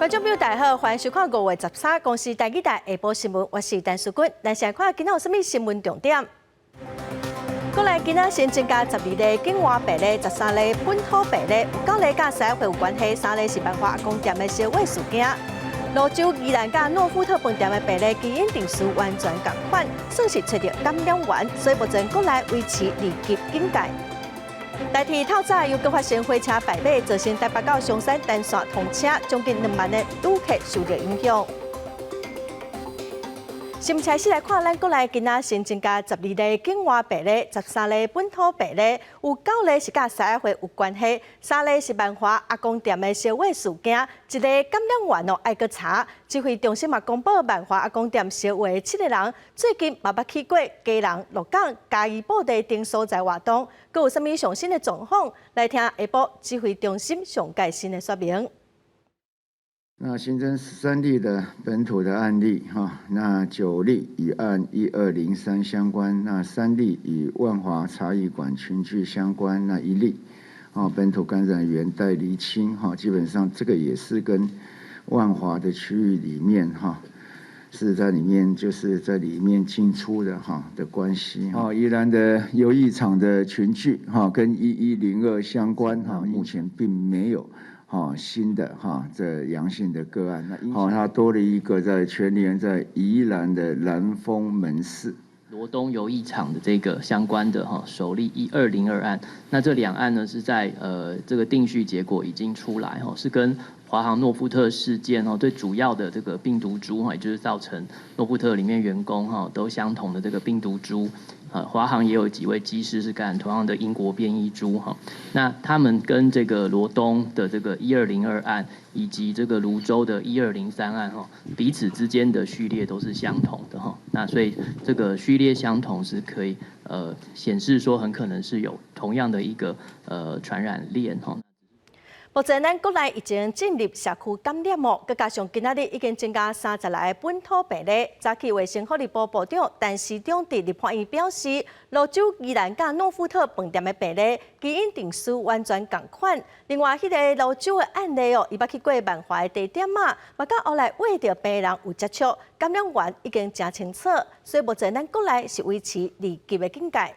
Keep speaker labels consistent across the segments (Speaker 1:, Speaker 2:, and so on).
Speaker 1: 觀眾朋友大家好，歡迎收看5月13公視台語台下晡新聞，我是陳淑君。咱先來看今仔有啥物新聞重點。國內今仔新增加十二例境外病例，13例本土病例，有九例佮獅仔會有關係，三例是萬華阿公店的燒火事件。蘆洲宜蘭佮諾富特飯店的病例基因定序完全仝款，算是揣著感染源，所以目前國內維持二級警戒。台鐵透早又閣發生火車敗馬，造成台北到松山單線通車，將近2萬的旅客受著影響。新聞開始來看，咱國內今仔新增加十二例境外病例，13例本土病例，有九例是佮獅仔會有關係，三例是萬華阿公店的燒火事件，一个感染源哦愛閣查。指揮中心嘛公布，萬華阿公店燒火的七个人，最近嘛捌去過基隆、鹿港、嘉義布袋等所在活動，閣有啥物上新的狀況？來聽下晡指揮中心上蓋新的說明。
Speaker 2: 那新增13例的本土的案例，哈，那九例與案1203相關，那三例與萬華茶藝館群聚相關，那一例，啊，本土感染源待釐清，哈，基本上這個也是跟萬華的區域裡面，哈，是在裡面就是在裡面進出的哈的關係，哈，宜蘭的遊藝場的群聚，哈，跟1102相關，哈，目前並沒有。哈，新的哈這陽性的個案，那好，它多了一個在全聯在宜蘭的嵐峰門市。
Speaker 3: 羅東遊藝場的這個相關的哈首例1202案，那這兩案呢是在這個定序結果已經出來哈，是跟華航諾富特事件哦最主要的這個病毒株哈，也就是造成諾富特裡面員工哈都相同的這個病毒株。華航也有幾位機師是感染同樣的英國變異株哈，那他們跟這個羅東的這個一二零二案以及這個蘆洲的1203案哈，彼此之間的序列都是相同的哈，那所以這個序列相同是可以顯示說很可能是有同樣的一個傳染鏈哈。
Speaker 1: 目前咱國內已經進入社區感染哦，閣加上今仔日已經增加36個本土病例。早起衛生福利部部長陳時中佇立法院表示，蘆洲宜蘭佮諾富特飯店的病例基因定序完全仝款。另外，彼個蘆洲的案例哦，伊捌去過萬華的地點仔，嘛佮後來餵著病人有接觸，感染源已經誠清楚，所以目前咱國內是維持二級的警戒。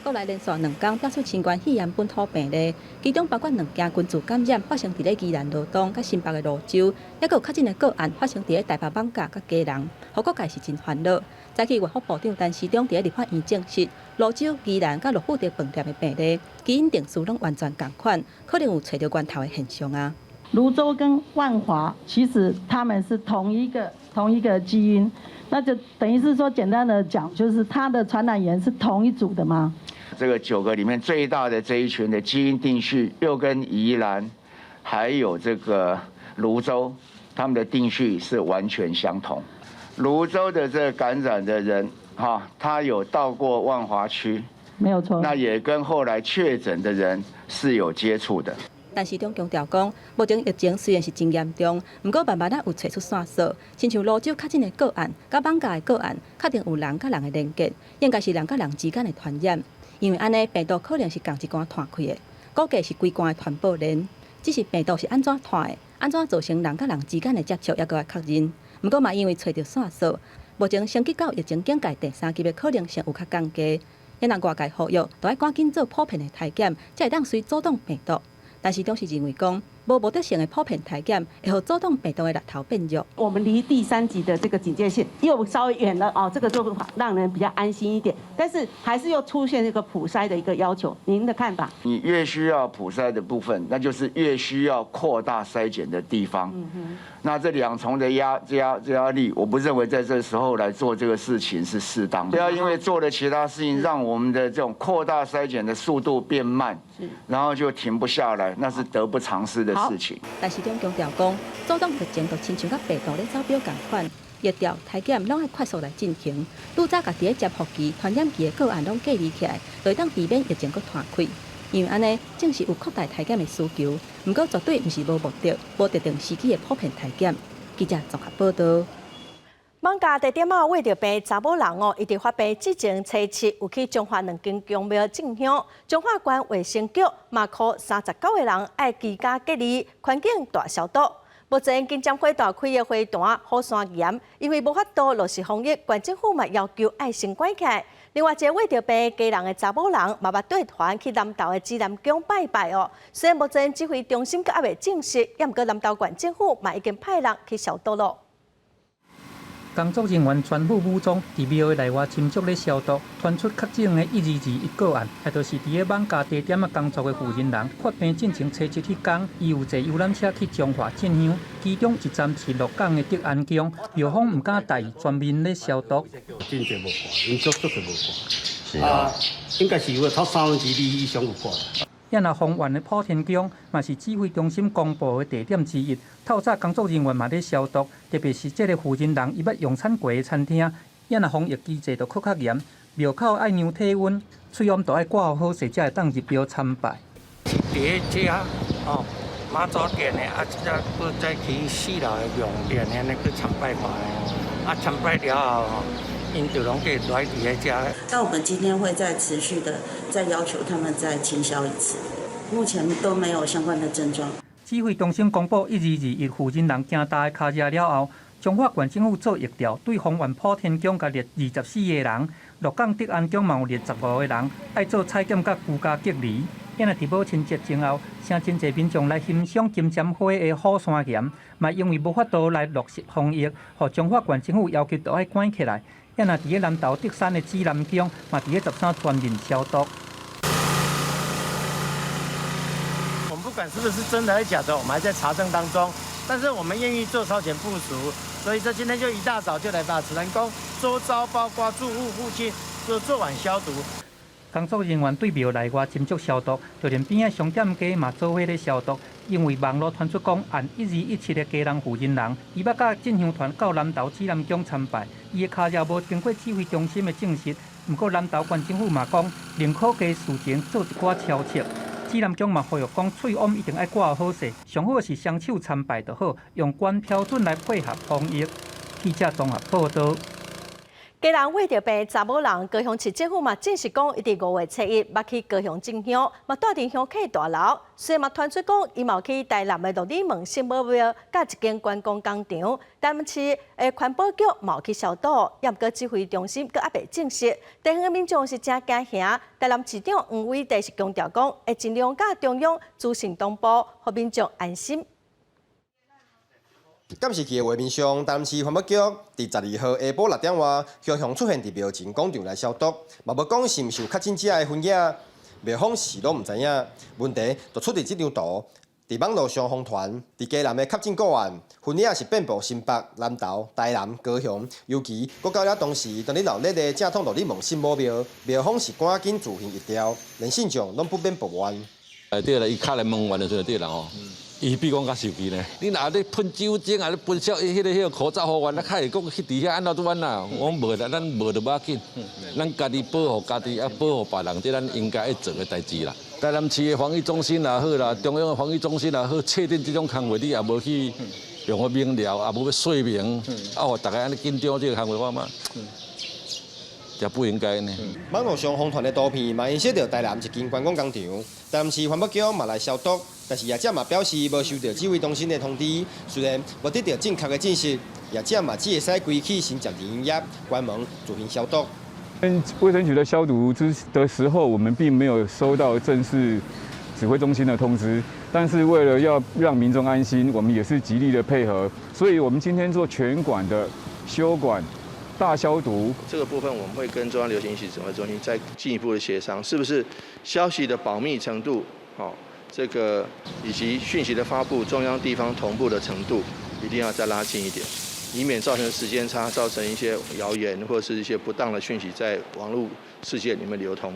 Speaker 4: 國內連續兩工調出新冠肺炎本土病例，其中包括兩件群聚感染發生佇咧宜蘭羅東佮新北的蘆洲，抑閣有確診的個案發生佇咧台北艋舺佮基隆，予各界是真煩惱。早起衛福部長陳時中佇咧立法院證實，蘆洲、宜蘭佮諾富特飯店的病例基因定序攏完全仝款，可能有揣著源頭的現象啊。
Speaker 5: 蘆洲跟萬華其實他們是同一個基因，那就等於是說簡單的講，就是它的傳染源是同一組的嗎？
Speaker 2: 這個九個裡面最大的這一群的基因定序，又跟宜蘭還有這個蘆洲，他們的定序是完全相同。蘆洲的這個感染的人，哈，他有到過萬華區，
Speaker 5: 沒有錯。
Speaker 2: 那也跟後來確診的人是有接觸的。
Speaker 4: 陳時中強調講，目前疫情雖然是真嚴重，毋過慢慢仔有揣出線索，親像蘆洲確診的個案，佮艋舺的個案，確定有人佮人的連結，應該是人佮人之間的傳染。因為按呢，病毒可能是仝一罐傳開的，估計是規罐的傳播鏈。只是病毒是按怎傳的，按怎造成人佮人之間的接觸，猶閣愛確認。毋過嘛，因為揣著線索，目前升級到疫情警戒第三級的可能性有較降低。若外界呼籲，著愛趕緊做普遍的篩檢，才會當隨阻擋病毒。陳時中是認為講，無目的性的普遍篩檢，會予阻擋病毒的力頭變弱。
Speaker 6: 我們離第三級的這個警戒線又稍微遠了哦，這個就讓人比較安心一點。但是還是又出現一個普篩的一個要求，您的看法？
Speaker 2: 你越需要普篩的部分，那就是越需要擴大篩檢的地方。那這兩重的壓力，我不認為在這時候來做這個事情是適當的。不要因為做了其他事情，讓我們的這種擴大篩檢的速度變慢，然後就停不下來，那是得不償失的事情。
Speaker 4: 陳時中強調講，阻擋疫情就親像佮病毒咧走表仝款，疫調、篩檢攏愛快速來進行。愈早共佇咧潛伏期、傳染期的個案攏隔離起來，就會當避免疫情閣傳開。因為按呢，正是有擴大篩檢的需求，毋過絕對毋是無目的、無特定時機的普遍篩檢。記者綜合報道。
Speaker 1: 艋舺地點仔穢著病查某人哦，伊佇發病之前初七有去彰化兩間宮廟進香，彰化縣衛生局嘛予39個人愛居家隔離，環境大消毒。目前金針花大開的花壇火山岩，因為無法度落實防疫，縣政府嘛要求愛先關起來。另外一個穢著病基隆的查某人嘛捌綴團去南投的指南宮拜拜哦。雖然目前指揮中心閣猶未證實，猶毋過南投縣政府嘛已經派人去消毒咯。
Speaker 7: 工作人員全副武裝，佇廟的內外斟酌咧消毒，傳出確診的1221個案，也就是佇咧艋舺地點仔工作的負責人，發病進前初七彼工，伊有坐遊覽車去彰化進香，其中一站是鹿港的德安宮，廟方毋敢大意，全面咧消毒。
Speaker 8: 真濟無掛，𪜶足足濟無掛，啊，應該是有頭三分之二以上有掛。
Speaker 7: 也若豐原的普天宮嘛是指揮中心公布的地點之一。透早工作人員嘛咧消毒，特別是這個負責人伊捌用餐過的餐廳，也若防疫機制就閣較嚴，廟口愛量體溫，喙罨都愛掛好勢，才會當入廟參拜。
Speaker 9: 佇咧遮哦，媽祖殿的啊，這閣再去四樓的龍殿遐呢去參拜看啊，參拜了後。𪜶就攏計來佇咧遮。
Speaker 10: 那我們今天會再持續的再要求他們再清消一次，目前都沒有相關的症狀。
Speaker 7: 指揮中心公布1221負責人行踏的跤跡了後，彰化縣政府做疫調，對豐原普天宮共列24個人，鹿港德安宮嘛有列15個人，愛做採檢佮居家隔離。因為佇母親節前後，誠真濟民眾來欣賞金針花的火山岩，嘛因為無法度來落實防疫，予彰化縣政府要求都愛關起來。也若佇咧南投竹山的指南宮，嘛佇咧13全面消毒。
Speaker 11: 我們不管是不是真的還是假的，我們還在查證當中。但是我們願意做超前部署，所以這今天就一大早就來把指南宮周遭，包括住戶附近，都做完消毒。
Speaker 7: 工作人員對廟內外斟酌消毒，就連邊仔商店街嘛做伙咧消毒。因為網路傳出講，案1217的基隆負責人，伊捌佮進香團到南投指南宮參拜，伊的跤跡無經過指揮中心的證實。毋過南投縣政府嘛講，寧可加事前做一寡超測。指南宮嘛呼籲講，喙罨一定愛掛好勢，上好是雙手參拜就好，用縣標準來配合防疫。記者綜合報道。
Speaker 1: 基隆穢著病查某人，高雄市政府嘛證實講，伊佇5月初一捌去高雄進香，嘛蹛佇香客大樓。雖然嘛傳出講，伊嘛有去台南的鹿耳門聖母廟，佮一間觀光工廠，台南市的環保局嘛有去消毒，也毋過指揮中心閣猶未證實。地方的民眾是誠驚嚇，台南市長黃偉哲是強調講，會盡量佮中央資訊同步，予民眾安心。
Speaker 12: 監視器的畫面上，台南市環保局佇12號下晡6點外，高雄出現佇廟前廣場來消毒，嘛無講是毋是有確診者的痕跡，廟方是攏毋知影。問題就出佇這張圖，佇網路上瘋傳，佇基隆的確診個案，痕跡是遍佈新北、南投、台南、高雄，尤其閣到了當時當咧鬧熱的正統鹿耳門聖母廟，廟方是趕緊自行疫調，連信眾攏不免抱怨。
Speaker 13: 哎對啦，伊敲來問完的時陣對啦吼。伊比講較受氣呢。你若咧噴酒精，啊咧噴消，彼個口罩予阮，咱較會講去佇遐按怎拄按怎。我講無啦，咱無就無要緊，咱家己保護家己，啊保護別人，這咱應該愛做的代誌啦。台南市的防疫中心也好啦，中央的防疫中心也好，確定這種工課，你也無去用個明了，也無欲說明，啊，予大家按呢緊張這個工課，我感覺也不應該呢。
Speaker 12: 網路上瘋傳的圖片嘛，影響著台南一間觀光工廠，台南市環保局嘛來消毒，但是業者嘛表示無收到指揮中心的通知，雖然無得到正確的信息，業者嘛只會使關起先暫停營業，關門自行消毒。
Speaker 14: 衛生局的消毒之的時候，我們並沒有收到正式指揮中心的通知，但是為了要讓民眾安心，我們也是極力的配合，所以我們今天做全館的休館。大消毒
Speaker 15: 這個部分，我們會跟中央流行疫情指揮中心再進一步的協商，是不是消息的保密程度，好，這個以及訊息的發布，中央地方同步的程度，一定要再拉近一點，以免造成時間差，造成一些謠言或是一些不當的訊息在網絡世界裡面流通。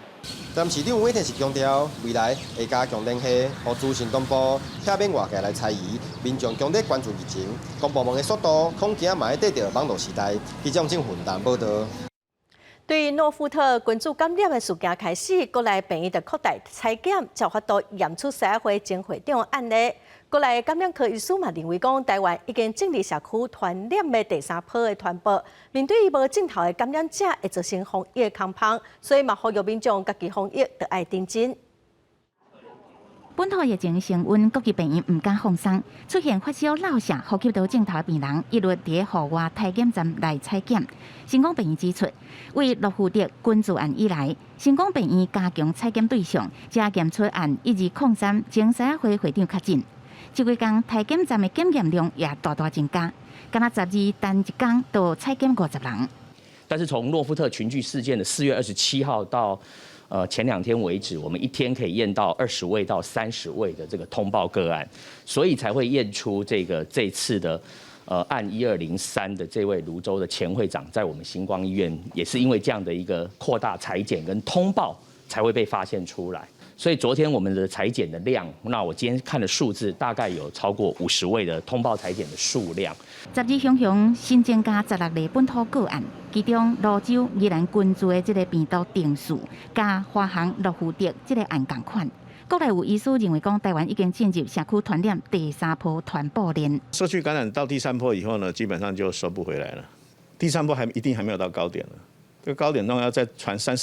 Speaker 12: 台南市長黃偉哲是強調，未來會加強聯繫，予資訊同步，避免外界來猜疑。民眾強烈關注疫情，公部門的速度恐驚嘛會綴著網路時代。記者鄭雲南報道。
Speaker 1: 對諾富特群組感染的事件開始，國內病院就擴大採檢，才有法度驗出獅仔會前會長案例。國內感染科醫師嘛認為講，台灣已經進入社區傳染的第三波的傳播，面對無症頭的感染者會造成防疫的空縫，所以嘛呼籲民眾家己防疫著愛認真。
Speaker 16: 本土疫情升溫，各級病院毋敢放鬆，出現發燒、落瀉、呼吸道症頭病人，一律佇戶外體檢站來採檢。新光病院指出，為諾富特群聚案以來，新光病院加強採檢對象，才檢出案1203前獅仔會會長確診。這幾工體檢站的檢驗量也大大增加，敢若12單一工就採檢50人。
Speaker 17: 但是從諾富特群聚事件的4月27號到前2天為止，我們一天可以驗到20位到30位的這個通報個案，所以才會驗出這個這次的案1203的這位蘆洲的前會長，在我們新光醫院也是因為這樣的一個擴大採檢跟通報，才會被發現出來。所以昨天我們的採檢的量，那我今天看的數字大概有超過50位的通報採檢的數量。
Speaker 16: 12雄雄新增加16例本土個案，其中蘆洲宜蘭群聚的這个病毒定序，佮華航諾富特這个案仝款。國內有醫師認為講，台灣已經進入社區傳染第三波傳播鏈。
Speaker 15: 社區感染到第三波以後呢，基本上就收不回來了。第三波還一定還沒有到高點了，這個高點都要再傳三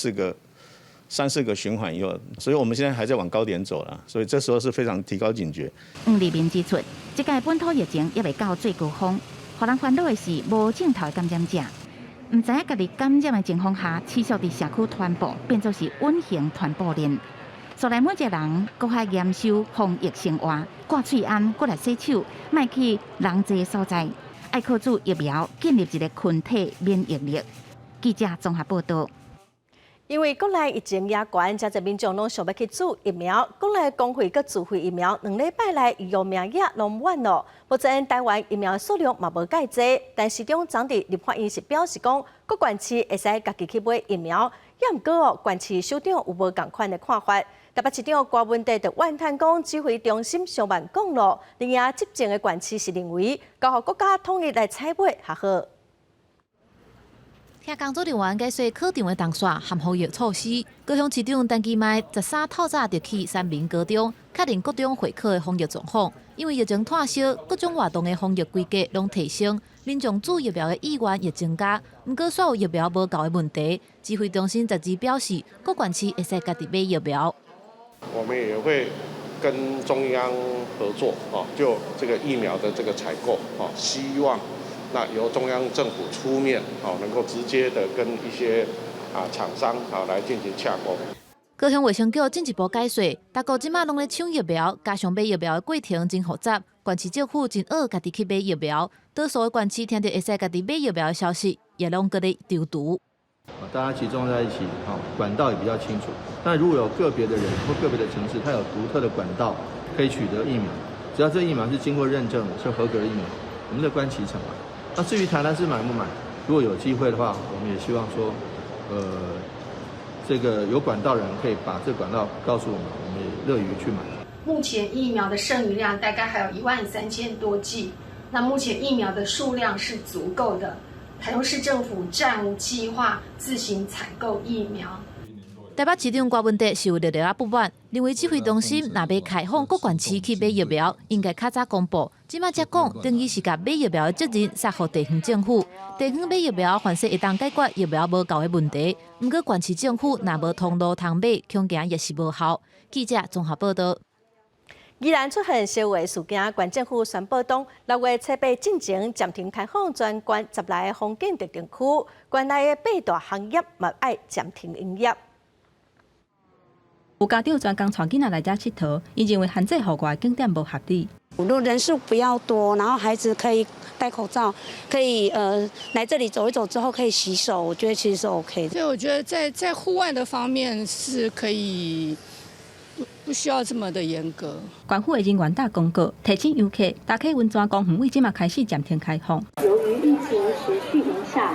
Speaker 15: 四個循環以後，所以我們現在還在往高點走了，所以這時候是非常提高警覺。
Speaker 16: 黃立明指出，這屆本土疫情猶未到最高峰，予人煩惱的是無症頭的感染者，毋知影家己感染的情況下，持續佇社區傳播，變做是隱形傳播鏈。所以每一個人閣較嚴守防疫生活，掛喙罨，閣來洗手，莫去人濟所在，愛靠注疫苗建立一个群體免疫力。記者綜合報導。
Speaker 1: 因為國內疫情也懸，誠濟民眾攏想欲去注疫苗。國內公費佮自費疫苗2禮拜內預約名額攏滿咯。目前台灣疫苗數量嘛無蓋濟，但市長昨佇立法院是表示講，各縣市會使家己去買疫苗。也毋過哦，縣市首長有無仝款的看法。台北市長柯文哲就怨嘆講，指揮中心傷慢講咯，另外執政的縣市是認為交予國家統一來採買較好。
Speaker 18: 聽工作人員解說考場的動線和防疫措施，高雄市長陳其邁13透早就去三民高中確認國中會考的防疫狀況。因為疫情湠燒，各種活動的防疫規格攏提升，民眾注疫苗的意願也增加。毋過，煞有疫苗無夠的問題，指揮中心12表示，各縣市會使家己買疫苗。
Speaker 19: 我們也會跟中央合作，啊，就這個疫苗的這個採購，啊，希望。那由中央政府出面，哦，能夠直接的跟一些廠商啊來進行洽購。
Speaker 18: 高雄衛生局進一步解說，大家這馬攏咧搶疫苗，加上買疫苗的過程真複雜，縣市政府真愛家己去買疫苗，多數的縣市聽著會使家己買疫苗的消息，也攏閣咧躊躇。
Speaker 15: 大家集中在一起，好，管道也比較清楚。但如果有個別的人或個別的城市，它有獨特的管道可以取得疫苗，只要這疫苗是經過認證的，是合格的疫苗，我們樂觀其成啊。那至於台南市買不買？如果有機會的話，我們也希望說，這個有管道人可以把這管道告訴我們，我們也樂於去買。
Speaker 20: 目前疫苗的剩餘量大概還有1萬3000多劑，那目前疫苗的數量是足夠的。台中市政府暫無計劃自行採購疫苗。
Speaker 18: 台北市長柯文哲是有略略仔不滿，認為指揮中心若欲開放各縣市去買疫苗，應該較早公布。這馬才講，等於是共買疫苗的責任卸予地方政府。地方買疫苗，凡勢會當解決疫苗無夠的問題。毋過縣市政府若無通路通買，恐驚也是無效。記者綜合報導。
Speaker 1: 宜蘭出現燒話事件，縣政府宣布當6月7日進前暫停開放全縣10來个風景特定區，縣內的八大行業嘛愛暫停營業。
Speaker 4: 有家長專工帶囡仔來遮𨑨迌，𪜶認為限制戶外景點無合理。
Speaker 21: 如果人數不要多，然後孩子可以戴口罩，可以來這裡走一走之後可以洗手，我覺得其實是 OK 的。
Speaker 22: 所以我覺得在戶外的方面是可以不需要這麼的嚴格。
Speaker 4: 縣府的人員打公告，提醒遊客，大溪溫泉公園為這馬開始暫停開放。
Speaker 23: 由於疫情持續影響，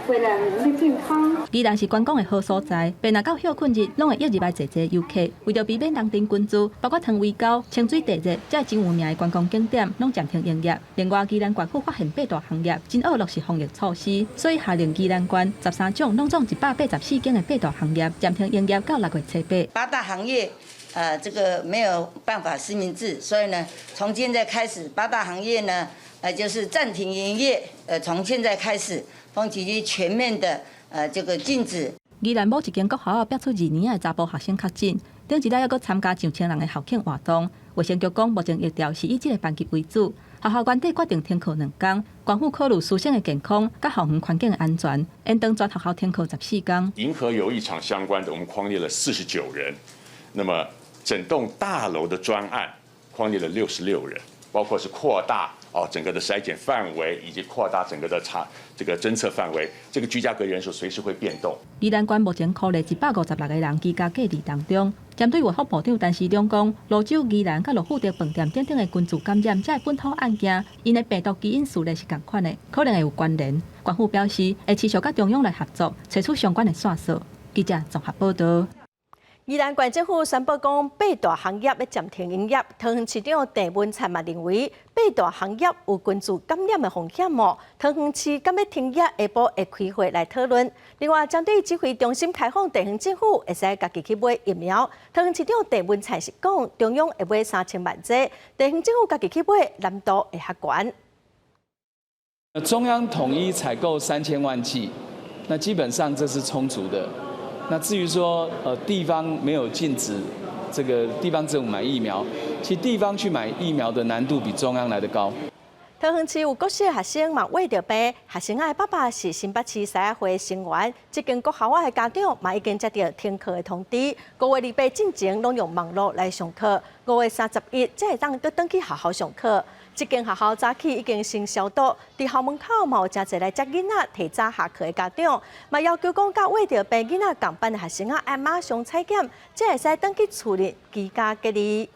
Speaker 23: 為了您的健康，
Speaker 4: 宜蘭是觀光的好所在，便若到歇睏日，攏會約入來濟濟遊客。為著避免人陣群聚，包括湯圍溝、清水地熱，這真有名的觀光景點，攏暫停營業。另外，宜蘭縣府發現八大行業真愛落實防疫措施，所以下令宜蘭縣13種攏總184間的八大行業暫停營業到6月初八。
Speaker 10: 八大行業
Speaker 3: 這個沒有辦法實名制，所以呢，從現在開始，八大行業呢，就是暫停營業，從現在開始，豐旗區全面的，這個禁止。
Speaker 4: 宜蘭某一間國校後壁出2年仔的查埔學生確診，頂一禮猶閣參加上千人的校慶活動。衛生局講，目前疫調是以這個班級為主，學校原底決定停課2工，縣府考慮師生的健康佮校園環境的安全，延長全學校停課14工。
Speaker 5: 銀河遊藝場相關的，我們匡列了49人，那麼整棟大樓的專案匡列了66人，包括是擴大哦整個的篩檢範圍，以及擴大整個的查這個偵測範圍，這個居家隔離人數隨時會變動。
Speaker 4: 宜蘭縣目前匡列156個人居家隔離當中。針對衛福部長陳時中講，蘆洲、宜蘭佮樂富德飯店等等的群聚感染，這本土案件，𪜶的病毒基因序列是仝款的，可能會有關聯。縣府表示會持續佮中央來合作，揣出相關的線索。記者綜合報導。
Speaker 1: 宜蘭縣政府宣布講，八大行業欲暫停營業。桃園市長鄭文燦嘛認為，八大行業有群聚感染的風險哦。桃園市敢欲停業，下晡會開會來討論。另外，針對指揮中心開放，地方政府會使家己去買疫苗。桃園市長鄭文燦是講，中央會買3000萬劑，地方政府家己去買難度會較懸。
Speaker 6: 中央統一採購3000萬劑，那基本上這是充足的。那至於說，地方沒有禁止這個地方政府買疫苗，其實地方去買疫苗的難度比中央來得高。
Speaker 1: 桃園市有國小學生嘛穢著病，學生仔的爸爸是新北市獅仔會成員，這間國校的家長嘛已經接到停課的通知。5月28進前攏用網路來上課，5月31才會當閣轉去學校上課。這間學校早起已經先消毒，佇校門口嘛有誠濟來接囡仔提早下課的家長，嘛要求講佮穢著病囡仔仝班的學生仔愛馬上採檢，才會使轉去厝裡居家隔離。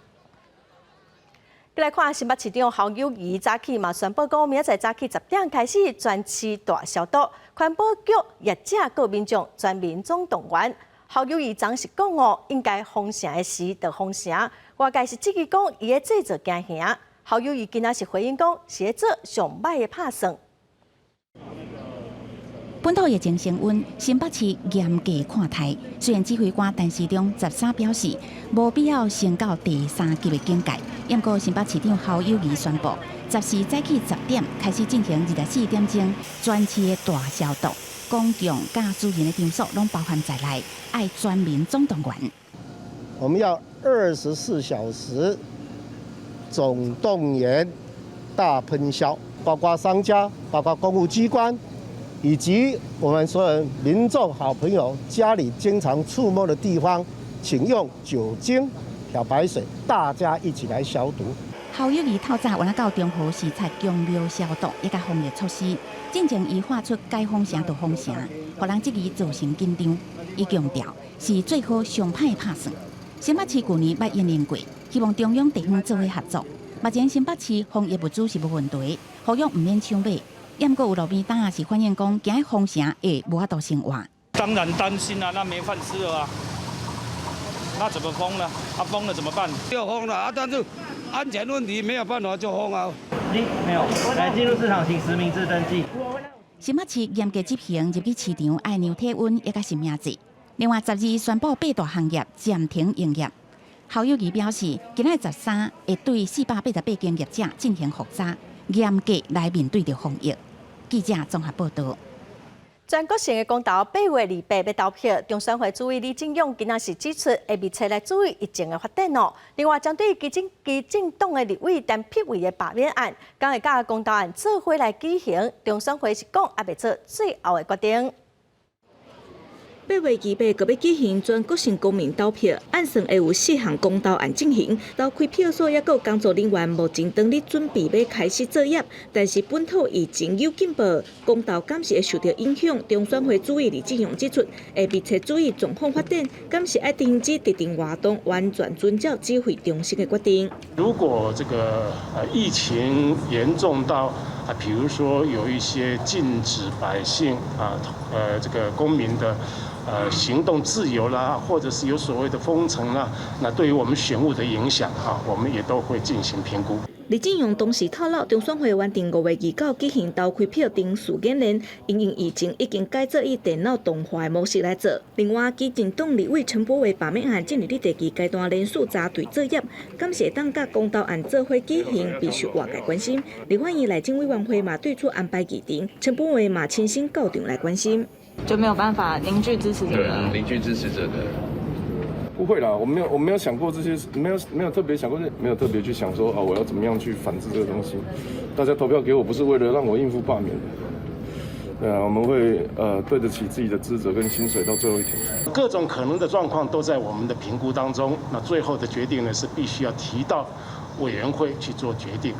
Speaker 1: 來看新北市長侯友宜早起嘛宣布講，明仔載早起10點開始全市大消毒，環保局業者佮民眾全民總動員。侯友宜昨是講哦，應該封城的時就封城，外界是質疑講伊咧製造驚嚇。侯友宜今仔是回應講，是咧做上䆀的拍算。
Speaker 16: 本土疫情升溫，新北市嚴格看待。雖然指揮官陳時中13表示，無必要升到第三級的警戒，毋過新北市長侯友宜宣布，14早起10點開始進行24點鐘全市的大消毒，公共佮私人的場所攏包含在內，愛全民總動員。
Speaker 24: 我們要24小時總動員大噴消，包括商家，包括公務機關。以及我們所有民眾好朋友家裡經常觸摸的地方，請用酒精、漂白水，大家一起來消毒。
Speaker 16: 侯友宜透早有來到中和視察宮廟消毒以及防疫措施，進前伊喊出該封城就封城，予人質疑造成緊張。伊強調是最好上歹的拍算。新北市舊年捌演練過，希望中央地方做伙合作。目前新北市防疫物資是無問題，呼籲毋免搶買。毋過有路邊檔是反映講，驚封城會無法度生活。
Speaker 25: 當然擔心啊，那沒飯吃了啊，那怎麼封呢？啊，封了怎麼辦？
Speaker 26: 要封了啊，但是安全問題沒有辦法就封啊。
Speaker 27: 你沒有來進入市場，請實名制登記。
Speaker 16: 新北市嚴格執行入去市場愛量體溫，以及實名制。另外，12宣布八大行業暫停營業。侯友宜表示，今仔13會對488間業者進行複查，嚴格來面對著防疫。記者綜合報導。
Speaker 1: 全國性的公投8月28欲投票，中選會主委李進勇今仔是指出，會密切來注意疫情的發展哦。另外，針對基進黨的立委陳柏惟的罷免案，將會佮公投案做伙來舉行，中選會是講猶未做最後的決定。
Speaker 28: 8月28閣欲舉行全國性公民投票，按算會有四項公投案進行。投開票所抑閣有工作人員目前當咧準備欲開始作業，但是本土疫情有進步，公投敢是會受著影響？中選會主委李進勇指出，會密切注意狀況發展，敢是愛停止特定活動，完全遵照指揮中心的決定。
Speaker 29: 如果這個疫情嚴重到啊，比如說有一些禁止百姓啊，這個公民的行動自由啦，或者是有所謂的封城啦，那對於我們選務的影響啊，我們也都會進行評估。
Speaker 28: 李進勇當時透露，中選會原定5月29舉行投開票程序演練，因應疫情已經改做以電腦動畫的模式來做。另外，基進黨立委陳柏惟罷免案進入第二階段，連續紮隊作業，感謝黨佮公投案做伙舉行，備受外界關心。立法院內政委員會嘛對此安排議程，陳柏惟嘛親身到場來關心。
Speaker 2: 就沒有辦法凝聚支持者。
Speaker 7: 對，凝聚支持者的。
Speaker 8: 不會啦，我沒有想過這些，沒有特別想過，沒有特別去想說啊，我要怎麼樣去反制這個東西。大家投票給我，不是為了讓我應付罷免的。對啊，我們會對得起自己的職責跟薪水到最後一天。
Speaker 29: 各種可能的狀況都在我們的評估當中，那最後的決定呢，是必須要提到委員會去做決定。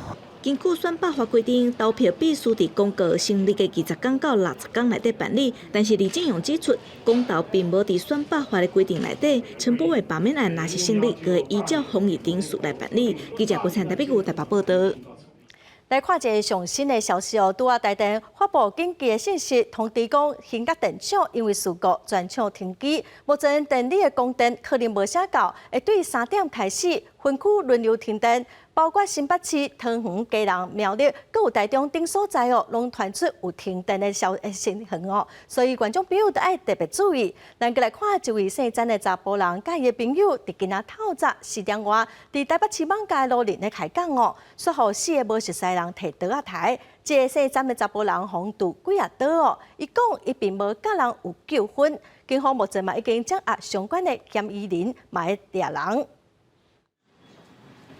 Speaker 28: 根據選罷法規定，投票必須佇公告成立的20天到60天內底辦理。但是李進勇指出，公投並無佇選罷法的規定內底，陳柏惟罷免案若是成立，會依照防疫程序來辦理。記者郭燦台北台北報道。
Speaker 1: 來看一个上新的消息哦，拄仔台電發布緊急的信息，通知講興甲電廠因為事故全廠停機，目前電力的供電可能無啥夠，會對3點開始分區輪流停電，包括新北市、桃園、基隆、苗栗，閣有台中等所在哦，攏傳出有停電的消息哦，所以觀眾朋友都愛特別注意。咱閣來看一位姓詹的查埔人，佮伊的朋友佇今仔透早4點外，佇台北市艋舺路面咧開講哦，煞予四个無熟似人提刀仔刣。這个姓詹的查埔人予揬幾仔刀哦，伊講伊並無佮人有糾紛，警方目前嘛已經掌握相關的嫌疑人，嘛咧掠人。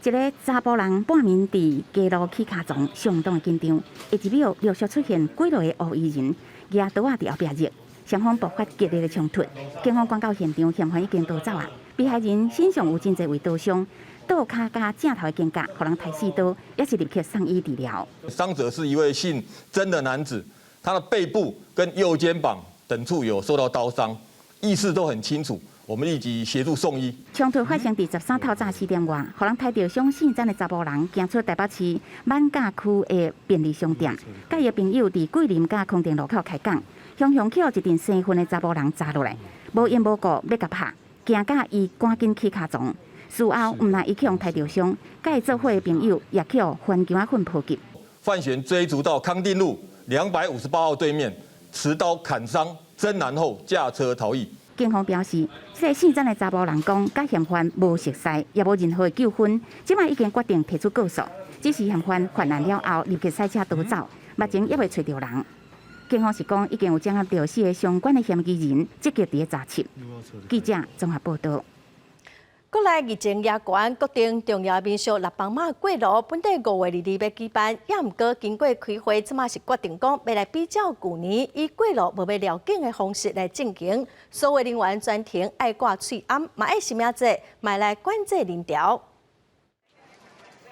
Speaker 16: 一个查埔人半暝佇街路起跤床，相當的緊張。下一秒陸續出現幾落个烏衣人，舉刀仔佇後壁入，雙方爆發激烈的衝突。警方趕到現場，嫌犯已經逃走啊！被害人身上有真濟位刀傷，倒跤佮正頭的肩胛，予人刣四刀，也是立刻送醫治療。
Speaker 9: 傷者是一位姓曾的男子，他的背部跟右肩膀等處有受到刀傷，意識都很清楚。我們立即協助送醫。
Speaker 16: 衝突發生佇13透早4點外，予人刣著傷姓曾的查埔人，行出台北市艋舺區的便利商店，佮伊的朋友佇桂林佮康定路口開講，雄雄去予一陣生分的查埔人紮落來，無緣無故欲共拍，驚甲伊趕緊起跤床。事後毋但伊去予刣著傷，佮伊做伙的朋友也去予番薑仔粉波及。
Speaker 9: 范閒追逐到康定路258號對面，持刀砍傷曾男後駕車逃逸。
Speaker 16: 警方表示，這个姓曾的查埔人講，佮嫌犯無熟似，也無任何的糾紛，這擺已經決定提出告訴。只是嫌犯犯案了後，立刻駛車逃走，目前猶未揣著人。警方是講，已經有掌握著四个相關的嫌疑人，積極佇咧查緝。記者綜合報道。
Speaker 1: 國內日前也國安決定重要民俗六枋媽過爐，本底5月22欲舉辦，也毋過經過開會，這馬是決定講欲來比照舊年以過爐無欲繞境的方式來進行，所有人員全程愛掛喙罨，嘛愛實名制，嘛來管制人潮。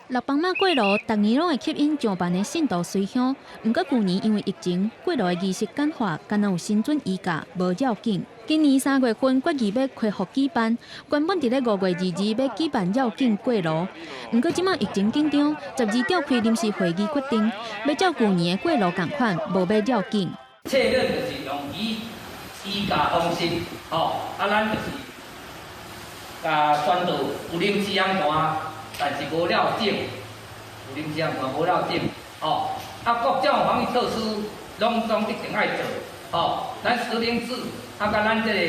Speaker 11: 六枋媽過爐，逐年攏會吸引上萬的信徒隨香。毋過舊年因為疫情，過爐的儀式簡化，敢若有神准儀架，無繞境。今年3月份決議欲恢復舉辦，原本佇咧5月22欲舉辦繞境過爐，毋過這馬疫情緊張，12召開臨時會議決定，欲照舊年的過爐仝款，無欲繞境。
Speaker 12: 策略就是用以衣架方式，吼，啊，咱就是共宣導有臨時安排，但是無繞境，有臨時安排無繞境，吼，啊，各種防疫措施攏總一定愛做，吼，咱實名制。啊，佮咱這个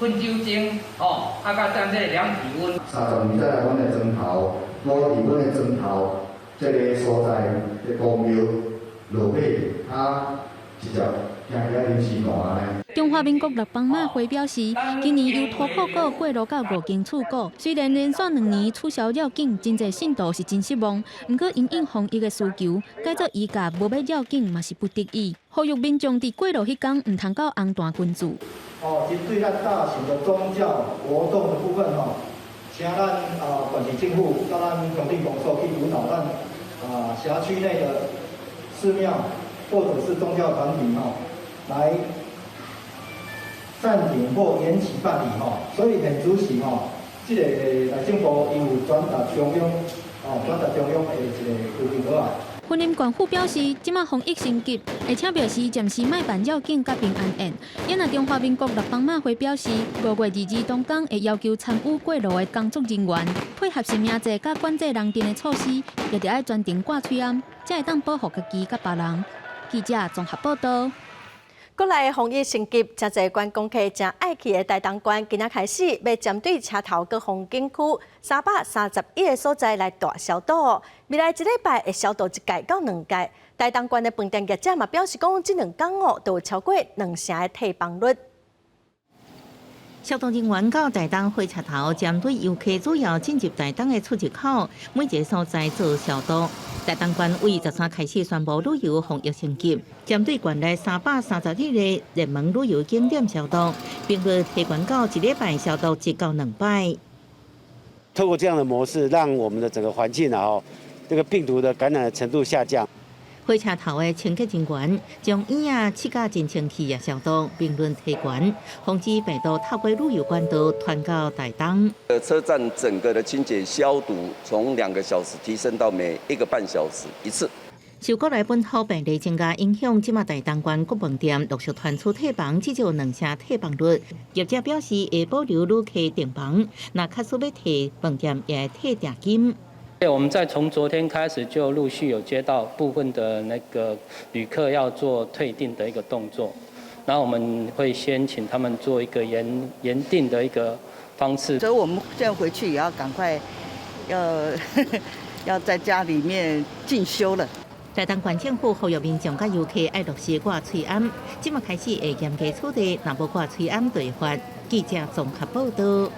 Speaker 12: 噴酒精，吼，啊，佮咱這个量體溫。
Speaker 13: 32再來阮的莊頭，我佇阮的莊頭這个所在的公廟落尾，啊，直接行起來臨時欄呢。
Speaker 11: 中華民國六枋媽會表示，今年由塗埔鼓過爐到五間厝鼓，雖然連續2年取消繞境，真濟信徒是真失望。毋過因應防疫的需求，改做儀架無欲繞境嘛是不得已。呼籲民眾佇過爐彼工毋通到紅毯群聚。
Speaker 14: 哦，針對咱大型的宗教活動的部分吼，請咱啊縣市政府佮咱鄉鎮公所去輔導咱啊轄區內的寺廟或者是宗教團體吼，來暫停或延期辦理吼。所以現此時吼，這个內政部伊有轉達中央，哦，轉達中央的一个規定稿啊。
Speaker 11: 雲林縣府表示，這馬防疫升級，而且表示暫時莫辦繞境佮平安宴。也若中華民國六枋媽會表示，5月22當工會要求參與過路的工作人員配合實名制佮管制人陣的措施，也著愛全程掛喙罨，才會當保護家己佮別人。記者綜合報道。
Speaker 1: 國內防疫升級，誠濟觀光客誠愛去的台東縣，今仔開始欲針對車頭閣風景區331個所在來大消毒。未來一禮拜會消毒一屆到兩屆。台東縣的飯店業者嘛表示講，這兩工哦，都有超過兩成的退房率。
Speaker 16: 消毒人員到台東火車頭，針對遊客主要進入台東的出入口，每一个所在做消毒。台東縣為13開始宣布旅遊防疫升級，針對縣內331個熱門旅遊景點消毒，並會提懸到一禮拜消毒一到兩擺。
Speaker 7: 透過這樣的模式，讓我們的整個環境啊，這個病毒的感染的程度下降。
Speaker 16: 火車頭的清潔人員將椅仔拭甲真清氣也消毒，並論提懸，防止病毒透過旅遊管道傳到台東。
Speaker 15: 車站整個的清潔消毒從2個小時提升到每1個半小時一次。
Speaker 16: 受國內本土病例增加影響，這馬台東縣各飯店陸續傳出退房，至少兩成退房率。業者表示會保留旅客訂房，若確實欲退，飯店也會退訂金。
Speaker 17: 我們在從昨天開始就陸續有接到部分的那個旅客要做退訂的一個動作，然後我們會先請他們做一個延延訂的一個方式。
Speaker 18: 所以我們現在回去也要趕快要在家裡面進修了。
Speaker 16: 台東縣政府呼籲民眾佮遊客愛落實掛喙罨，這馬開始會嚴格處理，若無掛喙罨就會罰。記者綜合報道。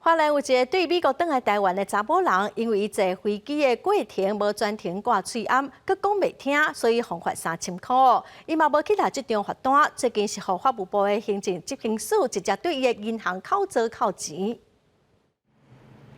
Speaker 1: 花蓮有一个對美國轉來台灣的查某人，因為伊坐飛機的過程無全程掛喙罨，閣講袂聽，所以予罰3000箍。伊嘛無去拿這張罰單，最近是予法務部的行政執行署直接對伊的銀行扣稅扣錢。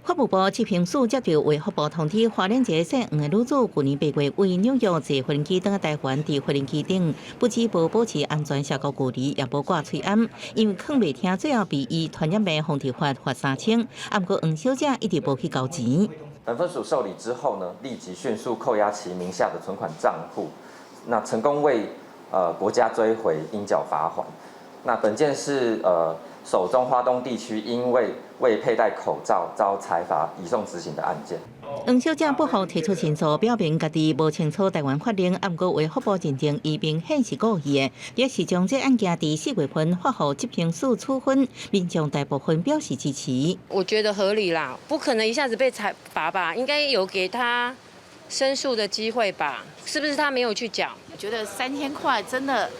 Speaker 16: 法務部執行署接到衛福部通知，花蓮一个姓黃的女子，舊年8月為紐約坐飛機轉來台灣，佇飛機頂不止無保持安全社交距離，也無掛喙罨，因為囥袂聽，最後被依傳染病防治法罰3000。啊，毋過黃小姐一直無去交錢。
Speaker 19: 本分署受理之後呢，立即迅速扣押其名下的存款賬戶，那成功為國家追回應繳罰鍰。那本件是首宗花東地區因為未佩戴口罩遭裁罰移送執行的案件。
Speaker 16: 黃小姐不服提出申訴，表明家己無清楚台灣法令，啊，毋過衛福部認定伊明顯是故意的，也是將這案件佇4月份發予執行署處分，民眾大部分表示支持。
Speaker 20: 我覺得合理啦，不可能一下子被裁罰吧？應該有給他申訴的機會吧？是不是他沒有去繳？
Speaker 21: 我覺得3000塊真的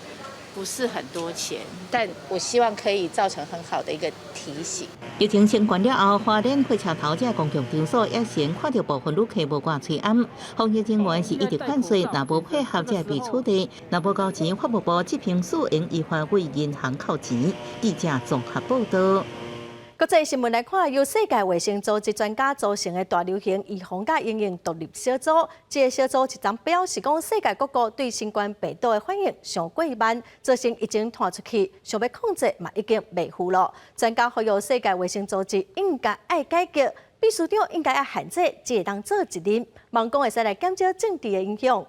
Speaker 21: 不是很多錢，但我希望可以造成很好的一個提醒。
Speaker 16: 疫情升懸了後，花蓮火車頭這公共場所也先看著部分旅客無掛喙罨，防疫人員是一直勸說，若無配合才會被處理，若無交錢，法務部執行署會依法對銀行扣錢。記者綜合報道。
Speaker 1: 國際新聞來看，由世界衛生組織專家組成的大流行預防佮因應獨立小組，這个小組一昨表示講，世界各國對新冠病毒的反應傷過慢，造成疫情拖出去，想欲控制嘛已經袂赴囉。專家呼籲世界衛生組織應該愛改革，秘書長應該愛限制，只會當做一任，望講會使來減少政治的影響。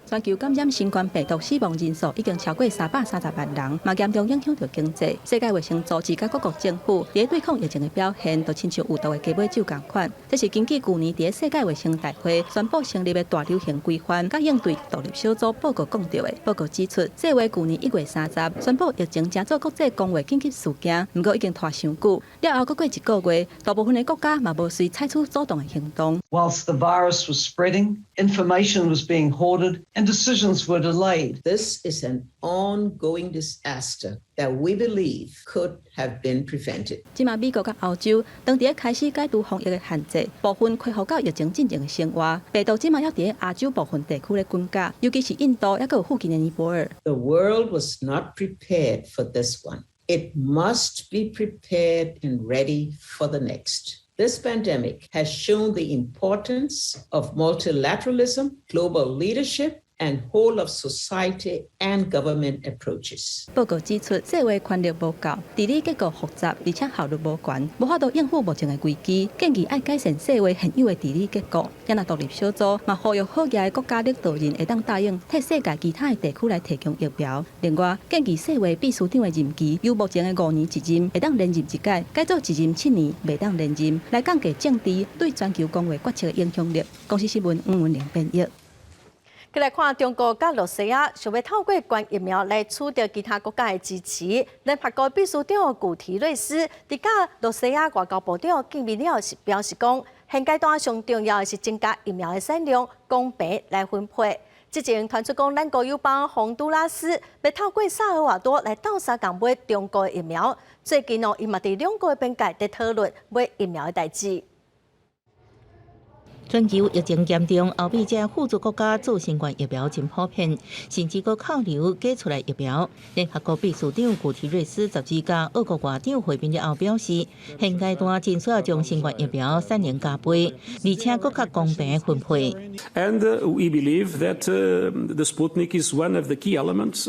Speaker 4: 全球感染新冠病毒死亡人數已經超過330萬人，嘛嚴重影響著經濟。世界衛生組織佮各國政府佇對抗疫情的表現，都親像有毒的雞尾酒仝款。這是根據舊年佇世界衛生大會宣布成立的大流行規範佮應對獨立小組報告講著的。報告指出，世衛舊年1月30宣布疫情成做國際公衛緊急事件，毋過已經拖傷久，了後閣過一個月，大部分的國家嘛無隨採取主動的行動。
Speaker 22: Whilst the virus was spreading, information was being hoarded and decisions were delayed.
Speaker 23: This is an ongoing disaster that we believe could have been prevented.
Speaker 4: 這馬美國佮歐洲當佇咧開始解除防疫的限制，部分恢復到疫情進前的生活。病毒這馬猶佇咧亞洲部分地區咧滾價，尤其是印度，猶閣有附近的尼泊爾。
Speaker 23: The world was not prepared for this one. It must be prepared and ready for the next. This pandemic has shown the importance of multilateralism, global leadership, And whole of society and government approaches.
Speaker 4: 報告指出，世衛權力無夠，治理結構複雜，而且效率無懸，無法度應付目前的危機，建議愛改善世衛現有的治理結構。也若獨立小組嘛呼籲好額的國家領導人會當答應替世界其他的地區來提供疫苗。另外，建議世衛秘書長的任期由目前的5年一任，會當連任一屆，改做一任7年，袂當連任，來降低政治對全球公衛決策的影響力。公視新聞吳文玲編譯。
Speaker 1: 過來看中國佮露西亞，想欲透過捐疫苗來取得其他國家的支持。聯合國秘書長古提瑞斯佇佮露西亞外交部長見面了後，是表示講，現階段上重要的是增加疫苗的產量，公平來分配。之前傳出講，咱國友邦宏都拉斯欲透過薩爾瓦多來鬥相共買中國的疫苗。最近哦，伊嘛佇兩國的邊界佇討論買疫苗的代誌。
Speaker 16: 全球疫情嚴重，歐美這富足國家注新冠疫苗真普遍，甚至閣扣留假出來疫苗。聯合國秘書長古提瑞斯十二佮俄國外長會面了後表示，現階段真需要將新冠疫苗產能加倍，而且閣較公平分配。
Speaker 2: And we believe that the Sputnik is one of the key elements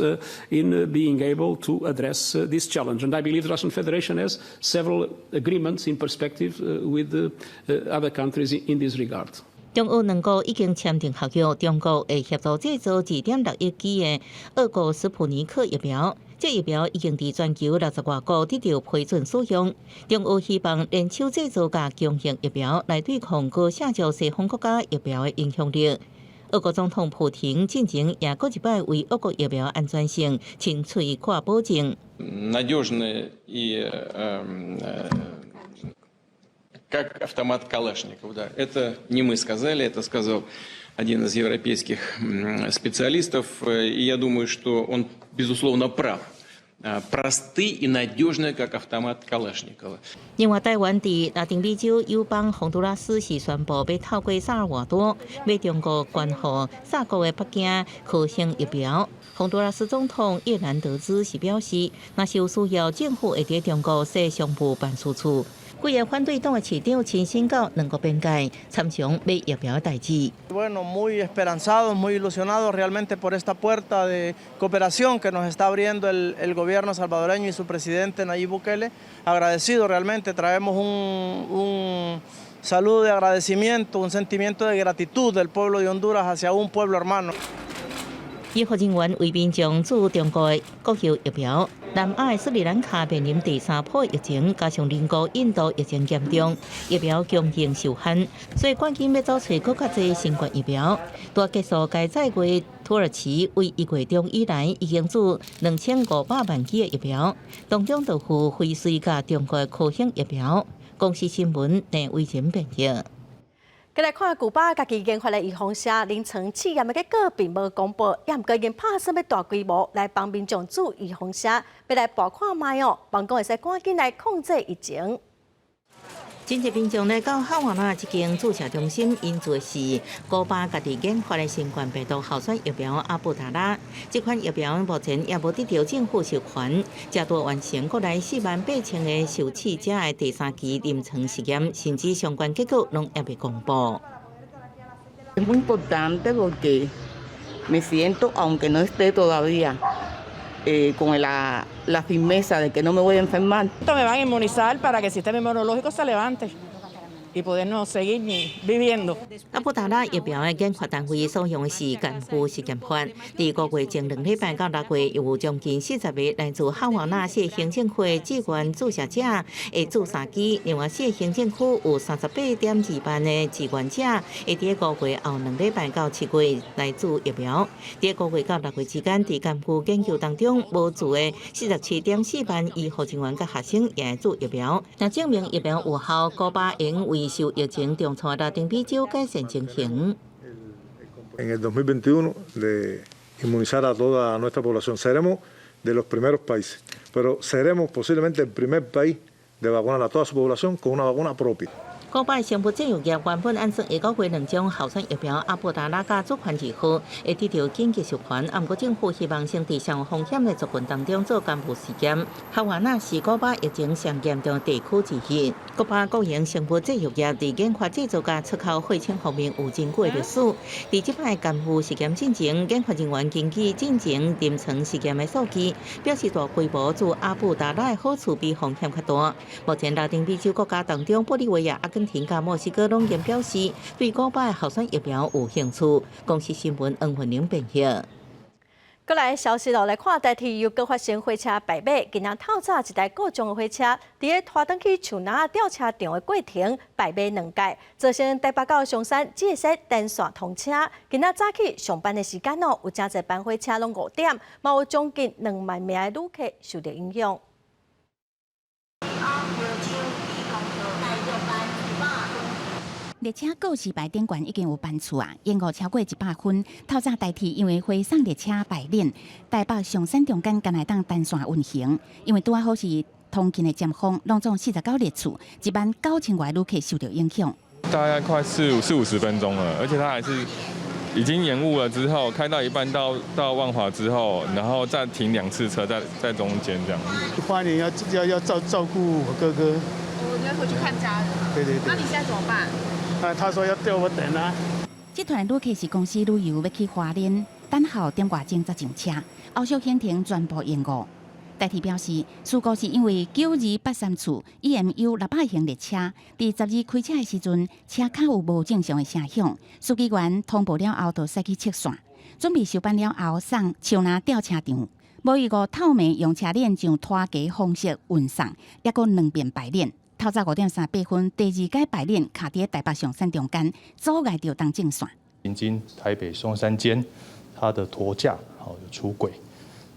Speaker 2: in being able to address this challenge. And I believe the Russian Federation has several agreements in perspective with other countries in this regard.
Speaker 16: 中俄兩國已經簽訂合約，中國會協助製造2.6億劑的俄國斯普尼克疫苗。這疫苗已經佇全球60外國得到批准使用。中俄希望聯手製造佮供應疫苗，來對抗高下就西方國家疫苗的影響力。俄國總統普廷進前也閣一擺為俄國疫苗安全性親喙看保證。
Speaker 3: Надежны и как автомат Калашникова. Да. Это не мы сказали, это сказал один из европейских специалистов. И я думаю, что он, безусловно, прав. Просты и надежны, как автомат Калашникова.
Speaker 16: 另外，台灣佇拉丁美洲友邦宏都拉斯是宣布欲透過薩爾瓦多欲中國捐予薩國的北京科興疫苗。宏都拉斯總統葉蘭德茲是表示，若是有需要，政府會佇中國設商務辦事處。幾个反對黨的市長親身到兩國邊界參詳買疫苗的代誌。
Speaker 5: Bueno, muy esperanzados, muy ilusionados realmente por esta puerta de cooperación que nos está abriendo el gobierno salvadoreño y su presidente Nayib Bukele. Agradecido realmente, traemos un saludo de agradecimiento, un sentimiento de gratitud del pueblo de Honduras hacia un pueblo hermano.
Speaker 16: 醫護人員為民眾注中國的國有疫苗。南亞的斯里蘭卡面臨第三波疫情，加上鄰國印度疫情嚴重，疫苗供應受限，所以趕緊欲走揣閣較濟新冠疫苗。拄結束該載月，土耳其為1月中以來已經注2500萬劑的疫苗，當中就有輝瑞佮中國科興疫苗。公視新聞鄭偉仁編譯。
Speaker 1: 過來看古巴家己研發的預防射臨床試驗的結果並無公布，也毋過已經拍算欲大規模來幫民眾注預防射，欲來搏看覓哦，望講會使趕緊來控制疫情。
Speaker 16: 真濟民眾來到哈瓦那這間注射中心，𪜶注的是古巴家己研發的新冠病毒候選疫苗阿布達拉。這款疫苗目前也無得到政府授權，才拄完成國內4萬8千个受試者的第三期臨床實驗，甚至相關結果攏猶未公布。
Speaker 18: Es muy importante porque me siento, aunque no esté todavía con la firmeza de que no me voy a enfermar.
Speaker 6: Me van a inmunizar para que el sistema inmunológico se levante y podernos seguir viviendo.
Speaker 16: 阿布達拉疫苗的研發單位所用的是懸浮實驗法，佇5月前2禮拜到6月，又有將近40个來自哈瓦那四行政區的志願注射者會注三劑，另外四行政區有38.2萬的志願者會佇5月後2禮拜到7月來注疫苗。佇5月到6月之間，佇監護研究當中無注的47.4萬醫護人員佮學生也會注疫苗。若證明疫苗有效，古巴會為受疫情重創拉丁美洲改善情形。
Speaker 10: En el 2021 de inmunizar a toda nuestra población. Seremos de los primeros países, pero seremos posiblemente el primer país de vacunar a toda su población con una vacuna propia.
Speaker 16: 古巴生物製藥業原本按算下個月兩種候選疫苗阿布達拉佮主權二號會得著緊急授權，毋過政府希望先佇上有風險的族群當中做監護試驗。哈瓦那是古巴疫情上嚴重地區之一。古巴國營生物製藥業佇研發製造佮出口血清方面有真久的歷史。佇這擺監護試驗進前，研發人員根據進前臨床試驗的數據，表示大規模注阿布達拉的好處比風險較大。目前拉丁美洲國家當中，玻利維亞、阿根廷佮墨西哥攏已經表示對古巴的候選疫苗有興趣。公視新聞黃雲玲編譯。
Speaker 1: 閣來消息囉，來看台鐵又閣發生火車敗馬，今仔透早一台故障的火車，佇咧拖轉去樹林調車場的過程敗馬兩改，造成台北到松山只會使單線通車。今仔早起上班的時間哦，有誠濟班火車攏誤點，嘛有將近2萬名的旅客受著影響。
Speaker 16: 列車告示牌頂懸已經有班次啊，延誤超過100分。透早台鐵因為回送列車排鏈，台北松山中間敢會當單線運行，因為拄仔好是通勤的尖峰，攏總49列次，1萬9千外旅客受著影響。
Speaker 8: 大概快四五十分鐘了，而且它還是已經延誤了之後，開到一半到萬華之後，然後再停兩次車在中間這樣。
Speaker 9: 花蓮要照顧我哥哥。
Speaker 12: 我要回去看家人。
Speaker 9: 對對對。
Speaker 12: 那你現在怎麼辦？
Speaker 9: 啊，他說要叫我等啊。
Speaker 16: 這團旅客是公司旅遊欲去花蓮，等候點外鐘才上車，後續行程全部延誤。台鐵表示，事故是因為9283次 EMU 600型列車，佇12開車的時陣，車卡有無正常的聲響，書記員通報了後，就駛去測線，準備收班了後送樹林調車場。無預估透明用車鏈上拖架方式運送，抑閣兩遍排鏈。透早5點38分，第二改排鏈卡佇台北松山中間，阻礙著東正線。
Speaker 24: 行經台北松山間，它的駝架好出軌。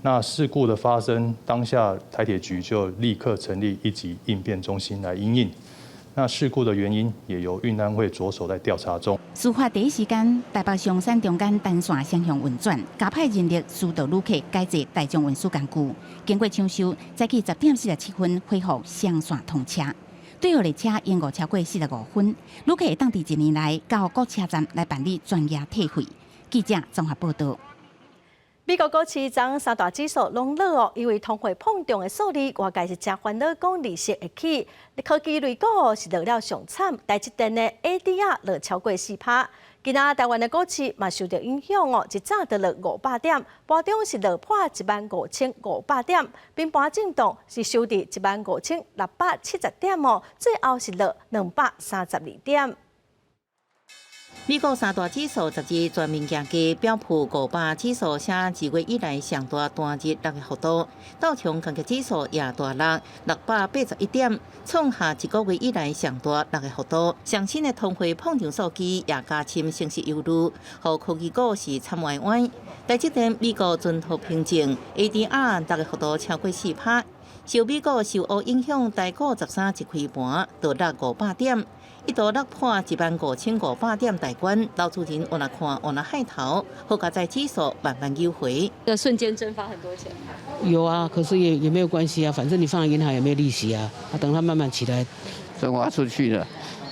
Speaker 24: 那事故的發生當下，台鐵局就立刻成立一級應變中心來因應。那事故的原因也由運安會着手在調查中。
Speaker 16: 事發第一時間，台北松山中間單線雙向運轉，加派人力疏導旅客，改坐大眾運輸工具。經過搶修，早起10點47分恢復雙線通車。對號列車延誤超過45分，旅客會當佇一年內到各車站來辦理全額退費。記者綜合報導。
Speaker 1: 美國股市昨三大指數攏落哦，因為通貨膨脹的數字，外界是誠煩惱，講利息會起。科技類股是落了上慘，台積電的 ADR 落超過4%。今仔台灣的股市嘛受著影響哦，一早就落500點，盤中是落破15,500點，平盤震盪是收佇15,670點哦，最後是落232點。
Speaker 16: 美國三大指數12全面行低，標普500指數寫2月以來上大單日落的幅度，道瓊工業指數也大落681點，創下一個月以來上大落的幅度。上新的通貨膨脹數據也加深升息憂慮，予科技股是慘歪歪。台積電美國存貨憑證 ADR 落的幅度超過4%，受美國受烏影響，台股13一開盤就落500點。一度落破15,500點大關，投資人往那看，往那害頭，好佳哉指數慢慢扭回。
Speaker 25: 這瞬間蒸發很多錢。
Speaker 26: 有啊，可是也沒有關係啊，反正你放在銀行也沒有利息啊，等它慢慢起來。
Speaker 27: 蒸發出去了，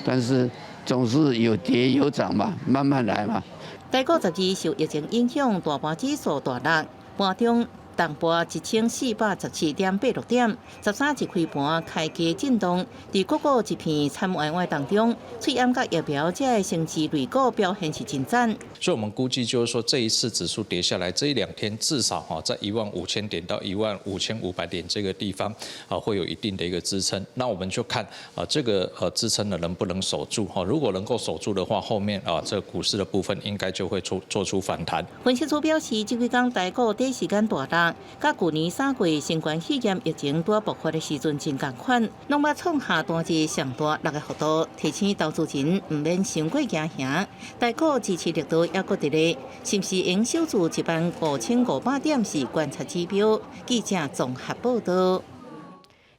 Speaker 27: 但是總是有跌有漲嘛，慢慢來嘛。
Speaker 16: 台股12受疫情影響，大盤指數大落，盤中重跌1417.86點，13一開盤開低震盪，佇各國一片慘歪歪當中，喙罨佮疫苗這个生技類股表現是真讚。
Speaker 28: 所以，我們估計就是說，這一次指數跌下來，這一兩天至少哈，在15,000點到15,500點這個地方啊，會有一定的一個支撐。那我們就看啊，這個支撐呢能不能守住哈？如果能夠守住的話，後面啊，這個股市的部分應該就會做出反彈。
Speaker 16: 分析師表示，這幾工台股短時間大落，佮舊年3月新冠肺炎疫情拄爆發的時陣真仝款，攏捌創下單日上大落的幅度，提醒投資人毋免傷過驚嚇。台股支持力度猶閣佇咧，是毋是會守住15,500點是觀察指標。記者綜合報導。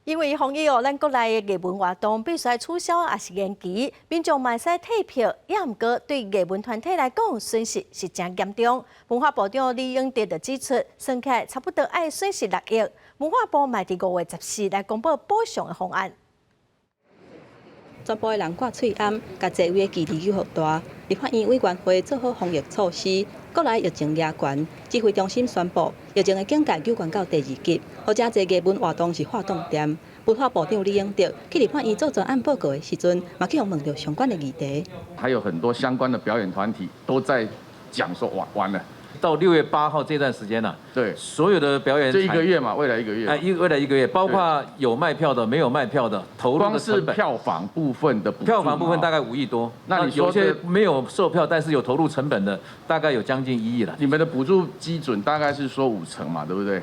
Speaker 1: 因為防疫哦，咱國內的藝文活動必須愛取消抑是延期，民眾嘛會使退票，也毋過對藝文團體來講，損失是誠嚴重。文化部長李永得就指出，算起來差不多愛損失6億。文化部嘛佇5月14來公布補償的方案。
Speaker 4: 全部的人掛喙罨，共座位的距離予大。立法院委員會做好防疫措施，國內疫情也懸，指揮中心宣布疫情的警戒加懸到第二級，予遮濟藝文活動是劃重點。文化部長李永得去立法院做專案報告的時陣，嘛去予問著相關的議題。
Speaker 7: 還有很多相關的表演團體都在講說完完了。
Speaker 11: 到6月8號這段時間呢，所有的表演
Speaker 7: 這一個月嘛，未來一個月，
Speaker 11: 哎，未來一個月，包括有賣票的、沒有賣票的，投入的成本，
Speaker 7: 光是票房部分的
Speaker 11: 票房部分大概5億多。
Speaker 7: 那你
Speaker 11: 有些沒有售票，但是有投入成本的，大概有將近1億了。
Speaker 7: 你們的補助基準大概是說5成嘛，對不對？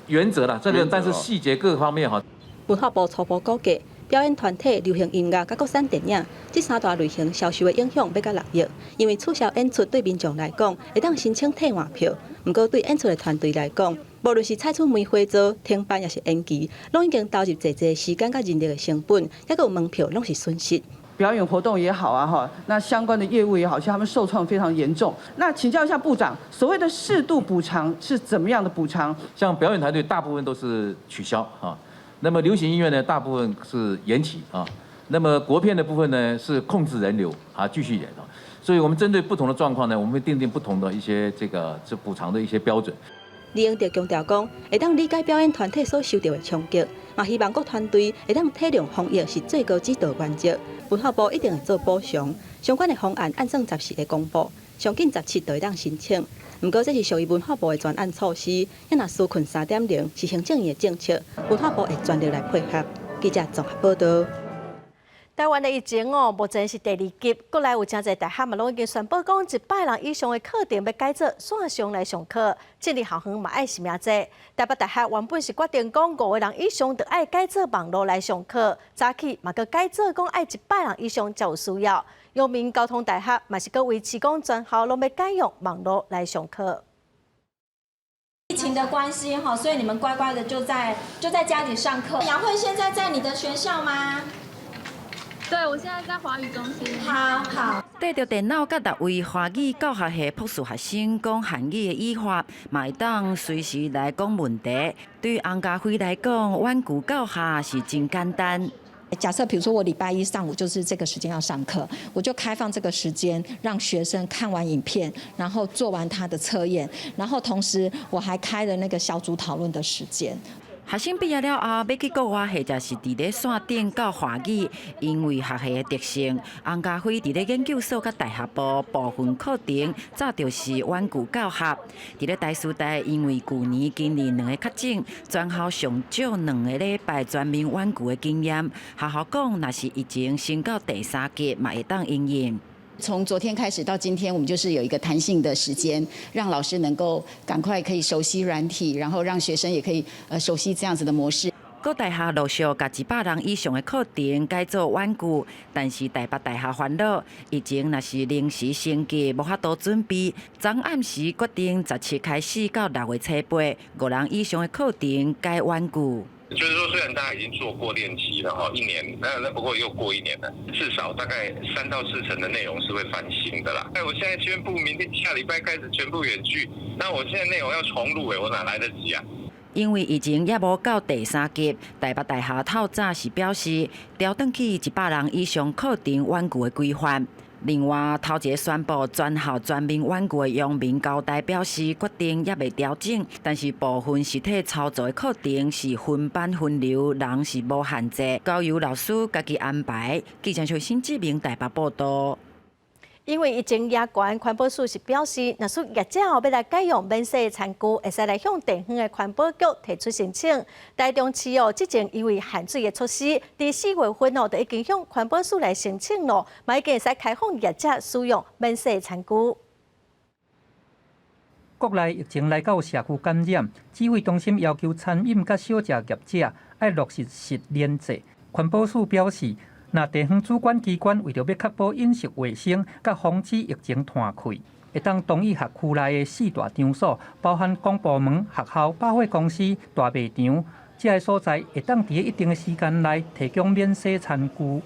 Speaker 11: 原則啦，這個但是細節各方面哈。
Speaker 4: 文化部初步估計，表演團體、流行音樂佮國產電影這三大類型銷售的影響欲到6億。因為取消演出對民眾來講會當申請退換票，毋過對演出的團隊來講，無論是採取梅花座、停辦抑是延期，攏已經投入濟濟時間佮人力的成本，抑閣有門票攏是損失。
Speaker 13: 表演活動也好啊，哈，那相關的業務也好，像他們受創非常嚴重。那請教一下部長，所謂的適度補償是怎麼樣的補償？
Speaker 11: 像表演團隊大部分都是取消啊。那麼流行音樂呢，大部分是延期啊。那麼國片的部分呢，是控制人流啊，繼續演啊。所以，我們針對不同的狀況呢，我們會訂定不同的一些這補償的一些標準。
Speaker 4: 李永得強調講，會當理解表演團體所受著的衝擊，嘛希望各團隊會當體諒防疫是最高指導原則。文化部一定會做補償，相關的方案按算十四會公布，上緊17就會當申請。毋過這是屬於文化部的專案措施，若紓困3.0是行政院的政策，文化部會全力來配合。記者綜合報道。
Speaker 1: 台灣的疫情哦，目前是第二級，國內有誠濟大學嘛，攏已經宣布講100人以上的課程欲改做線上來上課，這裡校園嘛愛實名制。台北大學原本是決定講五個人以上就愛改做網路來上課，早起嘛閣改做講愛100人以上才有需要。陽明交通大學嘛是閣維持講全校攏欲改用網路來上課。
Speaker 14: 疫情的關係哈，所以你們乖乖的就在家裡上課。楊慧現在在你的學校嗎？
Speaker 12: 對，我現在在華語中心。
Speaker 14: 好好。
Speaker 15: 帶著電腦佮六位華語教學系博士學生講韓語的語法，嘛會當隨時來講問題。對洪家輝來講，遠距教學是真簡單。
Speaker 17: 假設，比如說我禮拜一上午就是這個時間要上課，我就開放這個時間，讓學生看完影片，然後做完他的測驗，然後同時我還開了那個小組討論的時間。
Speaker 15: 學生畢業了後，欲去國外或者是佇咧線頂教華語，因為學系的特性，洪家輝佇咧研究所佮大學部部分課程早就是遠距教學。佇咧台師大，因為舊年經歷兩個確診，全校上少兩個禮拜全面遠距的經驗。學校講，若是疫情升到第三級，嘛會當因應。
Speaker 19: 從昨天開始到今天，我們就是有一個彈性的時間，讓老師能夠趕快可以熟悉軟體，然後讓學生也可以熟悉這樣子的模式。
Speaker 15: 各大學陸續共100人以上的課程改做遠距，但是台北大學煩惱，疫情若是臨時升級，無法度準備。昨暗時決定17開始到6月初8，五人以上的課程改遠距。
Speaker 20: 就是說，雖然大家已經做過練習了哈，一年，那不過又過一年了，至少大概3到4成的內容是會翻新的啦。哎，我現在宣布，明天下禮拜開始全部遠距，那我現在內容要重錄，誒，我哪來得及啊？
Speaker 15: 因為疫情猶無到第三級，台北大學透早是表示調轉去100人以上課程遠距的規範。另外，頭一個宣布全校全面遠距的陽明交大表示，決定猶未調整，但是部分實體操作的課程是分班分流，人是無限制，交由老師家己安排。記者新志明台北報道。
Speaker 1: 因為疫情也懸，環保署是表示，若是業者欲來改用免洗餐具，會使來向地方的環保局提出申請。台中市哦，之前因為限水的措施，佇4月份哦，就已經向環保署來申請咯，嘛已經會使開放業者使用免洗餐具。
Speaker 29: 國內疫情來到社區感染，指揮中心要求餐飲佮小食業者愛落實實聯制。環保署表示，若地方主管機關為著欲確保飲食衛生，佮防止疫情傳開，會當同意轄區內的四大場所，包含公部門、學校、百貨公司、大賣場，這个所在會當佇一定的時間內提供免洗餐具。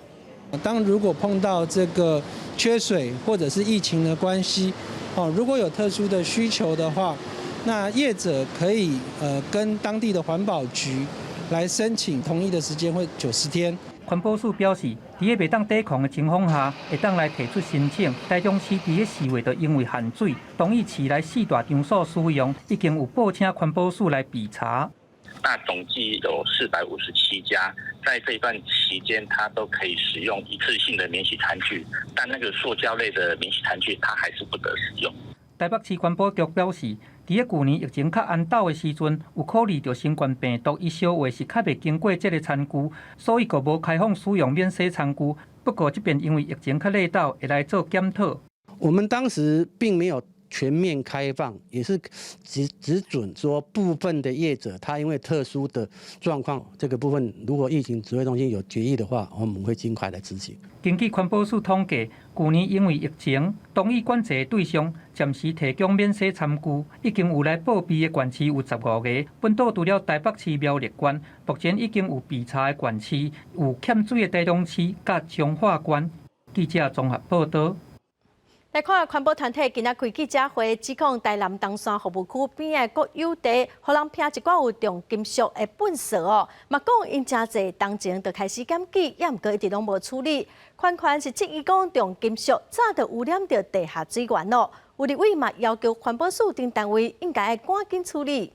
Speaker 30: 當如果碰到這個缺水或者是疫情的關係，哦，如果有特殊的需求的話，那業者可以跟當地的環保局來申請同意的時間會90天。
Speaker 29: 環保署表示，佇咧袂當抵抗的情況下，會當來提出申請。台中市佇咧4月就因為限水，同意市內四大場所使用，已經有報請環保署來備查。
Speaker 20: 那總計有457家，在這段期間，它都可以使用一次性的免洗餐具，但那個塑膠類的免洗餐具，它還是不得使用。
Speaker 29: 台北市環保局表示，佇咧舊年疫情較絚斗的時陣，有考慮著新冠病毒，伊消化是較袂經過這个餐具，所以閣無開放使用免洗餐具。不過這遍因為疫情較熱鬥，會來做檢討。
Speaker 2: 我們當時並沒有全面開放，也是只准說部分的業者，他因為特殊的狀況，這個部分如果疫情指揮中心有決議的話，我們會盡快來執行。
Speaker 29: 根據環保署統計，舊年因為疫情，同意管制的對象暫時提供免洗餐具，已經有來報備的縣市有15個。本島除了台北市、苗栗縣，目前已經有備查的縣市有欠水的台中市佮彰化縣。記者綜合報道。
Speaker 1: 來看環保團體今仔開記者會，指控台南東山服務區邊的國有地，予人拋一寡有重金屬的糞埽哦。嘛講𪜶誠濟當前就開始檢舉，也毋過一直攏無處理。寬寬是質疑講重金屬早就污染著地下水源咯。有立委嘛要求環保署等單位應該趕緊處理。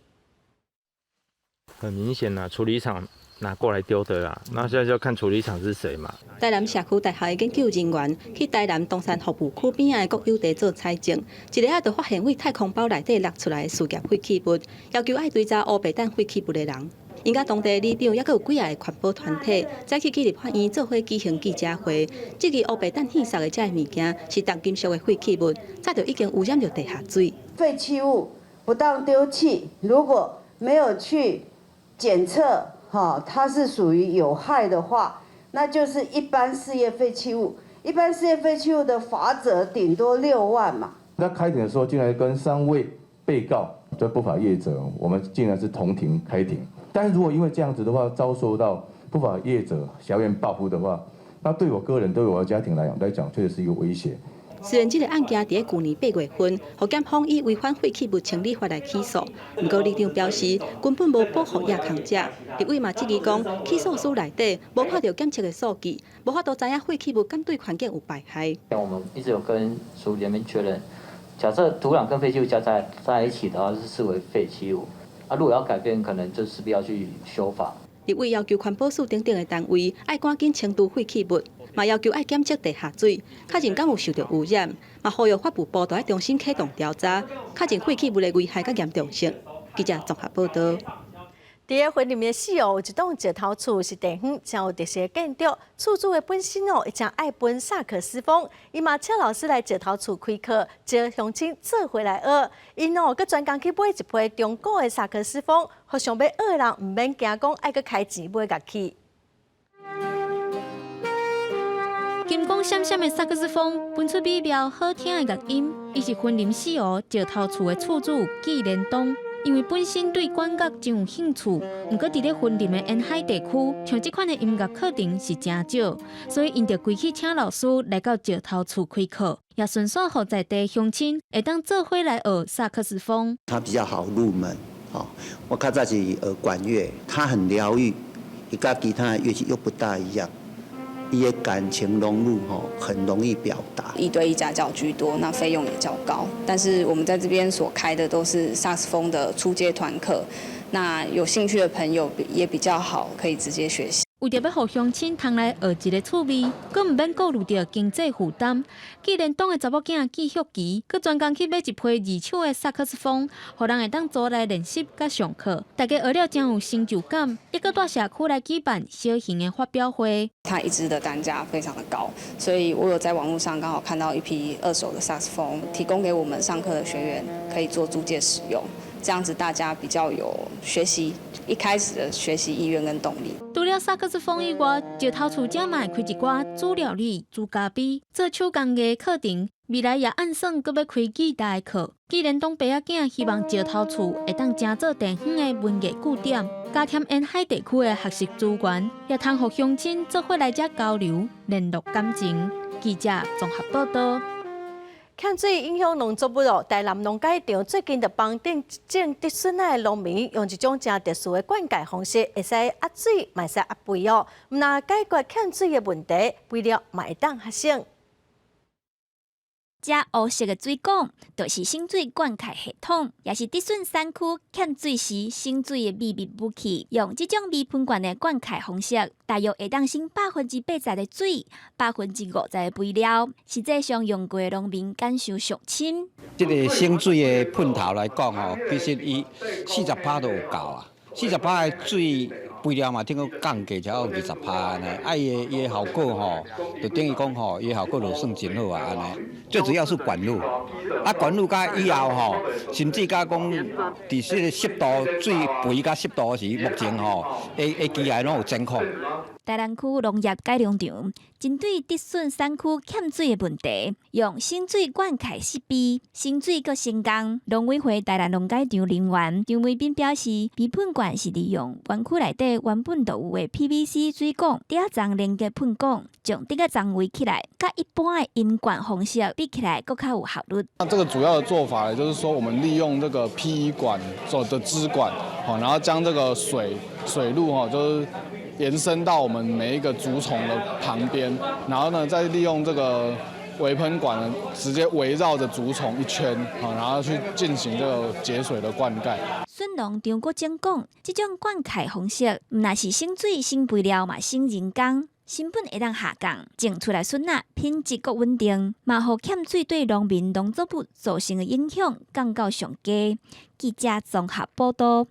Speaker 3: 很明顯啦，處理廠拿過來丟的啦，那現在就看處理廠是誰嘛。
Speaker 4: 台南社區大學的研究人員去台南東山服務區邊仔的國有地做採證，一下仔就發現佇太空包內底落出來的事業廢棄物，要求愛追查烏白擲廢棄物的人。𪜶佮當地里長，抑閣有幾仔个環保團體，早起去立法院做伙舉行記者會，質疑烏白擲棄撒的這个物件是重金屬的廢棄物，早就已經污染著地下水。
Speaker 5: 廢棄物不當丟棄，如果沒有去檢測，哈，它是屬於有害的話，那就是一般事業廢棄物。一般事業廢棄物的罰則頂多6萬嘛。
Speaker 6: 那開庭的時候，竟然跟三位被告這不法業者，我們竟然是同庭開庭。但是如果因為這樣子的話，遭受到不法業者挾怨報復的話，那對我個人、對我的家庭來講，確實是一個威脅。
Speaker 4: 雖然這个案件佇咧舊年8月份，予檢方以違反廢棄物清理法來起訴，毋過里長表示根本無保護掖空者。立委嘛質疑講，起訴書內底無看著檢測的數據，無法度知影廢棄物敢對環境有排害。
Speaker 8: 我們一直有跟署裡面確認，假設土壤跟廢棄物加在一起的話，是視為廢棄物。啊，如果要改變，可能就勢必要去修法。
Speaker 4: 立委要求環保署等等的單位愛趕緊清除廢棄物，嘛要求愛檢測地下水，確認敢有受著污染，嘛呼籲法務部著愛重新啟動調查，確認廢棄物的危害佮嚴重性。記者綜合報道。
Speaker 1: 佇咧雲林的四湖有一棟石頭厝是地方誠有特色的建築，厝主的本身哦，伊誠愛吹薩克斯風，伊嘛請老師來石頭厝開課，招鄉親做伙來學。𪜶哦，閣專工去買一批中古的薩克斯風，予想欲學的人毋免驚講愛閣開錢買樂器。
Speaker 12: 金光閃閃的薩克斯風，噴出美妙好聽的樂音。伊是雲林四湖石頭厝的厝主紀連東。因為本身對管樂真有興趣，毋過佇咧雲林的沿海地區，像這款的音樂課程是誠少，所以𪜶就規氣請老師來到石頭厝開課，也順紲予在地鄉親會當做伙來學薩克斯風。
Speaker 10: 它比較好入門，哦，我較早是學管樂，它很療癒，伊佮其他樂器又不大一樣。伊的感情融入吼，很容易表達。
Speaker 18: 一對一家教居多，那費用也較高。但是我們在這邊所開的都是薩克斯風的初階團課，那有興趣的朋友也比較好，可以直接學習。
Speaker 12: 為著欲予鄉親通來學一个趣味，閣毋免顧慮著經濟負擔。紀連東的查某囝紀玉琪，閣專工去買一批二手的薩克斯風，予人會當租來練習佮上課。大家學了誠有成就感，抑閣蹛社區來舉辦小型的發表會。
Speaker 18: 它一支的單價非常的高，所以我有在網路上剛好看到一批二手的薩克斯風，提供給我們上課的學員可以做租借使用。這樣子大家比較有學習一開始的學習意願跟動力。
Speaker 12: 除了薩克斯風以外，石頭厝遮嘛會開一寡煮料理、煮咖啡、做手工藝課程。未來也按算閣欲開吉他的課。紀連東爸仔囝希望石頭厝會當成做地方的文藝據點，加添沿海地區的學習資源，也通予鄉親做伙來遮交流、聯絡感情。記者綜合報道。
Speaker 1: 欠水影響農作物哦，台南農改場最近就幫種竹筍仔的農民用一種誠特殊的灌溉方式，會使壓水，嘛會使壓肥哦。毋但解決欠水的問題，肥料嘛會當較省。
Speaker 12: 這烏色的水管，就是省水灌溉系統，也是竹筍產區欠水時省水的秘密武器。用這種微噴灌的灌溉方式，大約會當省80%的水，50%的肥料。實際上用過的農民感受上深。
Speaker 9: 這个省水的噴頭來講吼，其實伊40%都有夠啊，40%的水肥料嘛，聽講降低才有20%按呢，啊伊的效果吼，就等於講吼，伊的效果就算真好啊按呢。最主要是管路，啊管路佮以後吼，甚至佮講佇這个濕度水肥佮濕度時，目前吼，會機械攏有監控。
Speaker 12: 台南區農業改良場針對竹筍產區欠水的問題，用省水灌溉設備，省水閣省工。農委會台南農改場人員張維斌表示，微噴灌是利用園區內底原本就有的 PVC 水管，竹仔叢連結噴管，將竹仔叢圍起來，佮一般的淹灌方式比起來，閣較有效率。
Speaker 16: 那這個主要的做法，就是說我們利用這個 PE 管做的支管，然後將這個水路，就是延伸到我們每一個竹叢的旁邊，然後呢，再利用這個微噴管呢，直接圍繞着竹叢一圈，然後去進行這個節水的灌溉。
Speaker 12: 筍農張國正講，這種灌溉方式，毋但是省水、省肥料，嘛省人工，成本會當下降，種出來筍仔品質閣穩定，嘛予欠水對農民農作物造成的影響降到上低。記者綜合報道。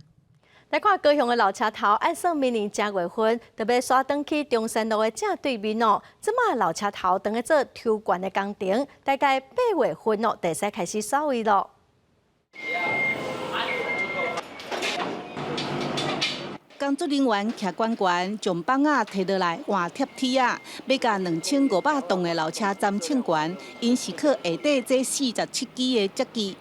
Speaker 1: 來看高雄的老車頭，按算明年正月份就欲徙轉去中山路的正對面哦。這馬老車頭當咧做抽懸的工程，大概8月份哦，就會使開始徙位囉。
Speaker 21: 工作人員徛懸懸，將板仔提落來換貼鐵仔，欲共2500棟的老車站稱懸，𪜶是靠下底這47支的節機。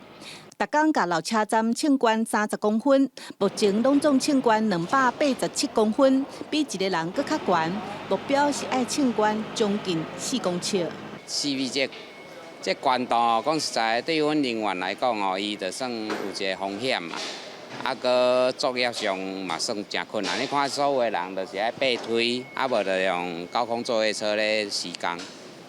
Speaker 21: 逐工共老車站稱懸30公分，目前攏總稱懸287公分，比一个人閣較懸。目標是愛稱懸將近4公尺。
Speaker 22: CV 這懸度，講實在，對阮人員來講哦，伊就算有一个風險嘛。啊，閣作業上嘛算誠困難。你看所有的人就是愛爬梯，啊無就用高空作業車咧施工。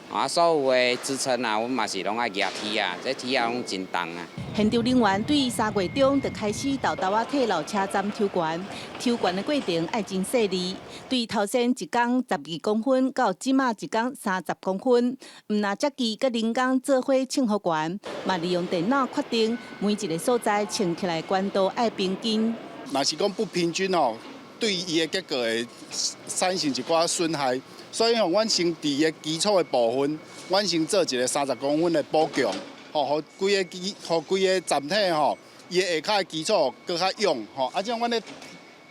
Speaker 22: 啊，所有的支撐啊，阮嘛是攏愛舉梯仔，這梯仔攏真重啊。
Speaker 21: 現場人員對3月中就開始沓沓仔替老車站抽懸，抽懸的過程愛真細膩。對頭先一工12公分到這馬一工30公分，毋但節機佮人工做伙稱予懸，嘛利用電腦決定每一个所在稱起來懸度愛平均。
Speaker 23: 若是講不平均哦，對伊的結果會產生一寡損害。所以吼，阮先佇伊的基礎的部分，阮先做一个30公分的補強，吼，予規个基，予規个站體吼，伊的下跤的基礎閣較勇吼。啊，這樣阮咧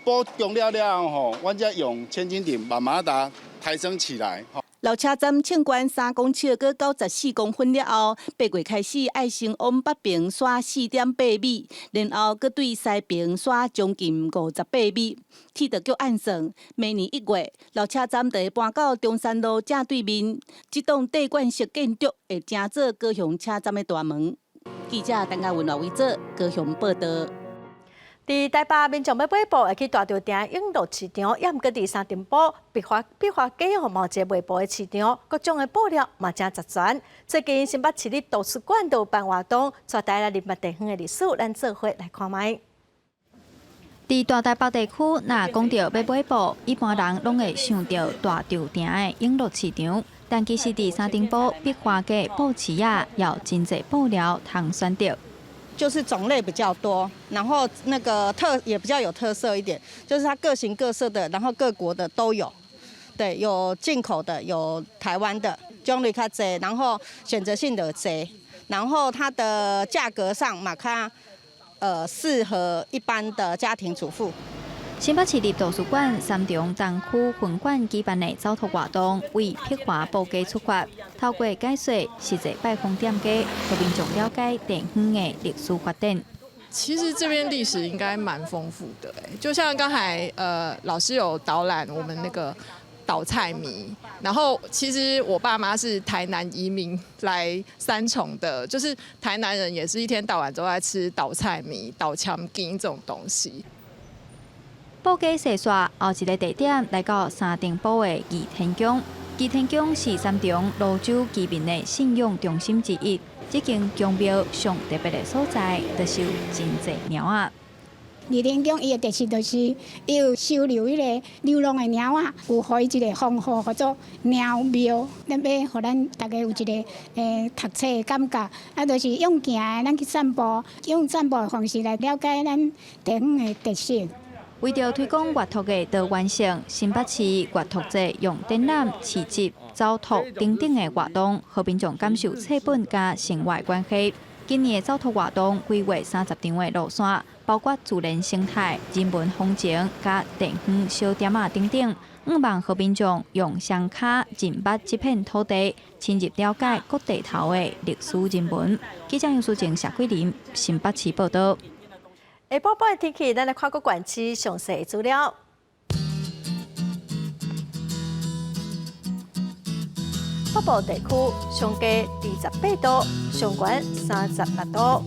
Speaker 23: 補強了了後吼，阮才用千斤頂慢慢共抬升起來。
Speaker 21: 老車站稱懸3公尺，閣94公分了後，8月開始愛先往北邊徙4.8米，然後閣對西邊徙將近58米。鐵道局按算，明年1月，老車站就會搬到中山路正對面。這棟地冠式建築會成做高雄車站的大門。記者陳嘉文、賴維哲高雄報導。
Speaker 1: 佇台北民眾欲買布，會去大稻埕永樂市場，抑毋過佇三重埔碧華街吼，嘛有一个賣布的市場，各種的布料嘛誠雜全。最近新北市立圖書館都有辦活動，帶大家來認捌地方的歷史，咱做伙來看覓。
Speaker 24: 佇大台北地區，若講著欲買布，一般人攏會想著大稻埕的永樂市場，但其實佇三重埔碧華街布市仔，有真濟布料通選擇。
Speaker 25: 就是種類比較多，然後那個特也比較有特色一點，就是它各形各色的，然後各國的都有，對，有進口的，有台灣的，種類較濟，然後選擇性的濟，然後它的價格上嘛較，適合一般的家庭主婦。
Speaker 24: 新北市立圖書館三重東區分館舉辦的走讀活動，為碧華布街出發，透過解說、實際拜訪店家，予民眾了解地方的歷史發展。
Speaker 26: 其實這邊歷史應該蠻豐富的，就像剛才老師有導覽我們那個斗菜米。然後其實我爸媽是台南移民來三重的，就是台南人也是一天到晚都在吃斗菜米、斗槍羹這種東西。
Speaker 24: 布街踅煞後一个地點來到三重埔的義天宮。義天宮是三重蘆洲居民的信仰中心之一。這間宮廟上特別的所在，就是有真濟貓仔。
Speaker 7: 義天宮伊的特色就是伊有收留彼个流浪的貓仔，有予伊一個封號叫做貓廟，咱欲予咱大家有一个讀冊的感覺，啊，就是用行的，咱去散步，用散步的方式來了解咱地方的特色。
Speaker 24: 為著推廣閱讀的多元性，新北市閱讀節用展覽、市集、走讀等等的活動，予民眾感受冊本佮生活關係。今年的走讀活動規劃30場的路線，包括自然生態、人文風情、佮地方小店仔等等，向望予民眾用雙跤認捌這片土地，深入了解各地頭的歷史人文。記者楊淑靜、謝桂林新北市報道。
Speaker 1: 下晡半的天氣，咱來看各縣市詳細的資料。北部地區上低28度，上懸36度；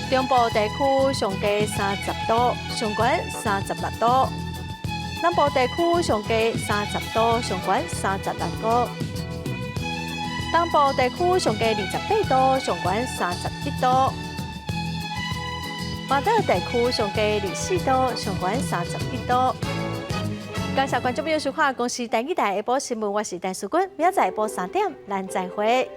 Speaker 1: 中部地區上低30度，上懸36度；南部地區上低30度，上懸36度；東部地區上低28度，上懸31度。華東地區上低24度，上懸31度。感謝觀眾朋友收看《公視台語台下晡新聞》，我是陳淑君，明仔載下晡3點，咱再會。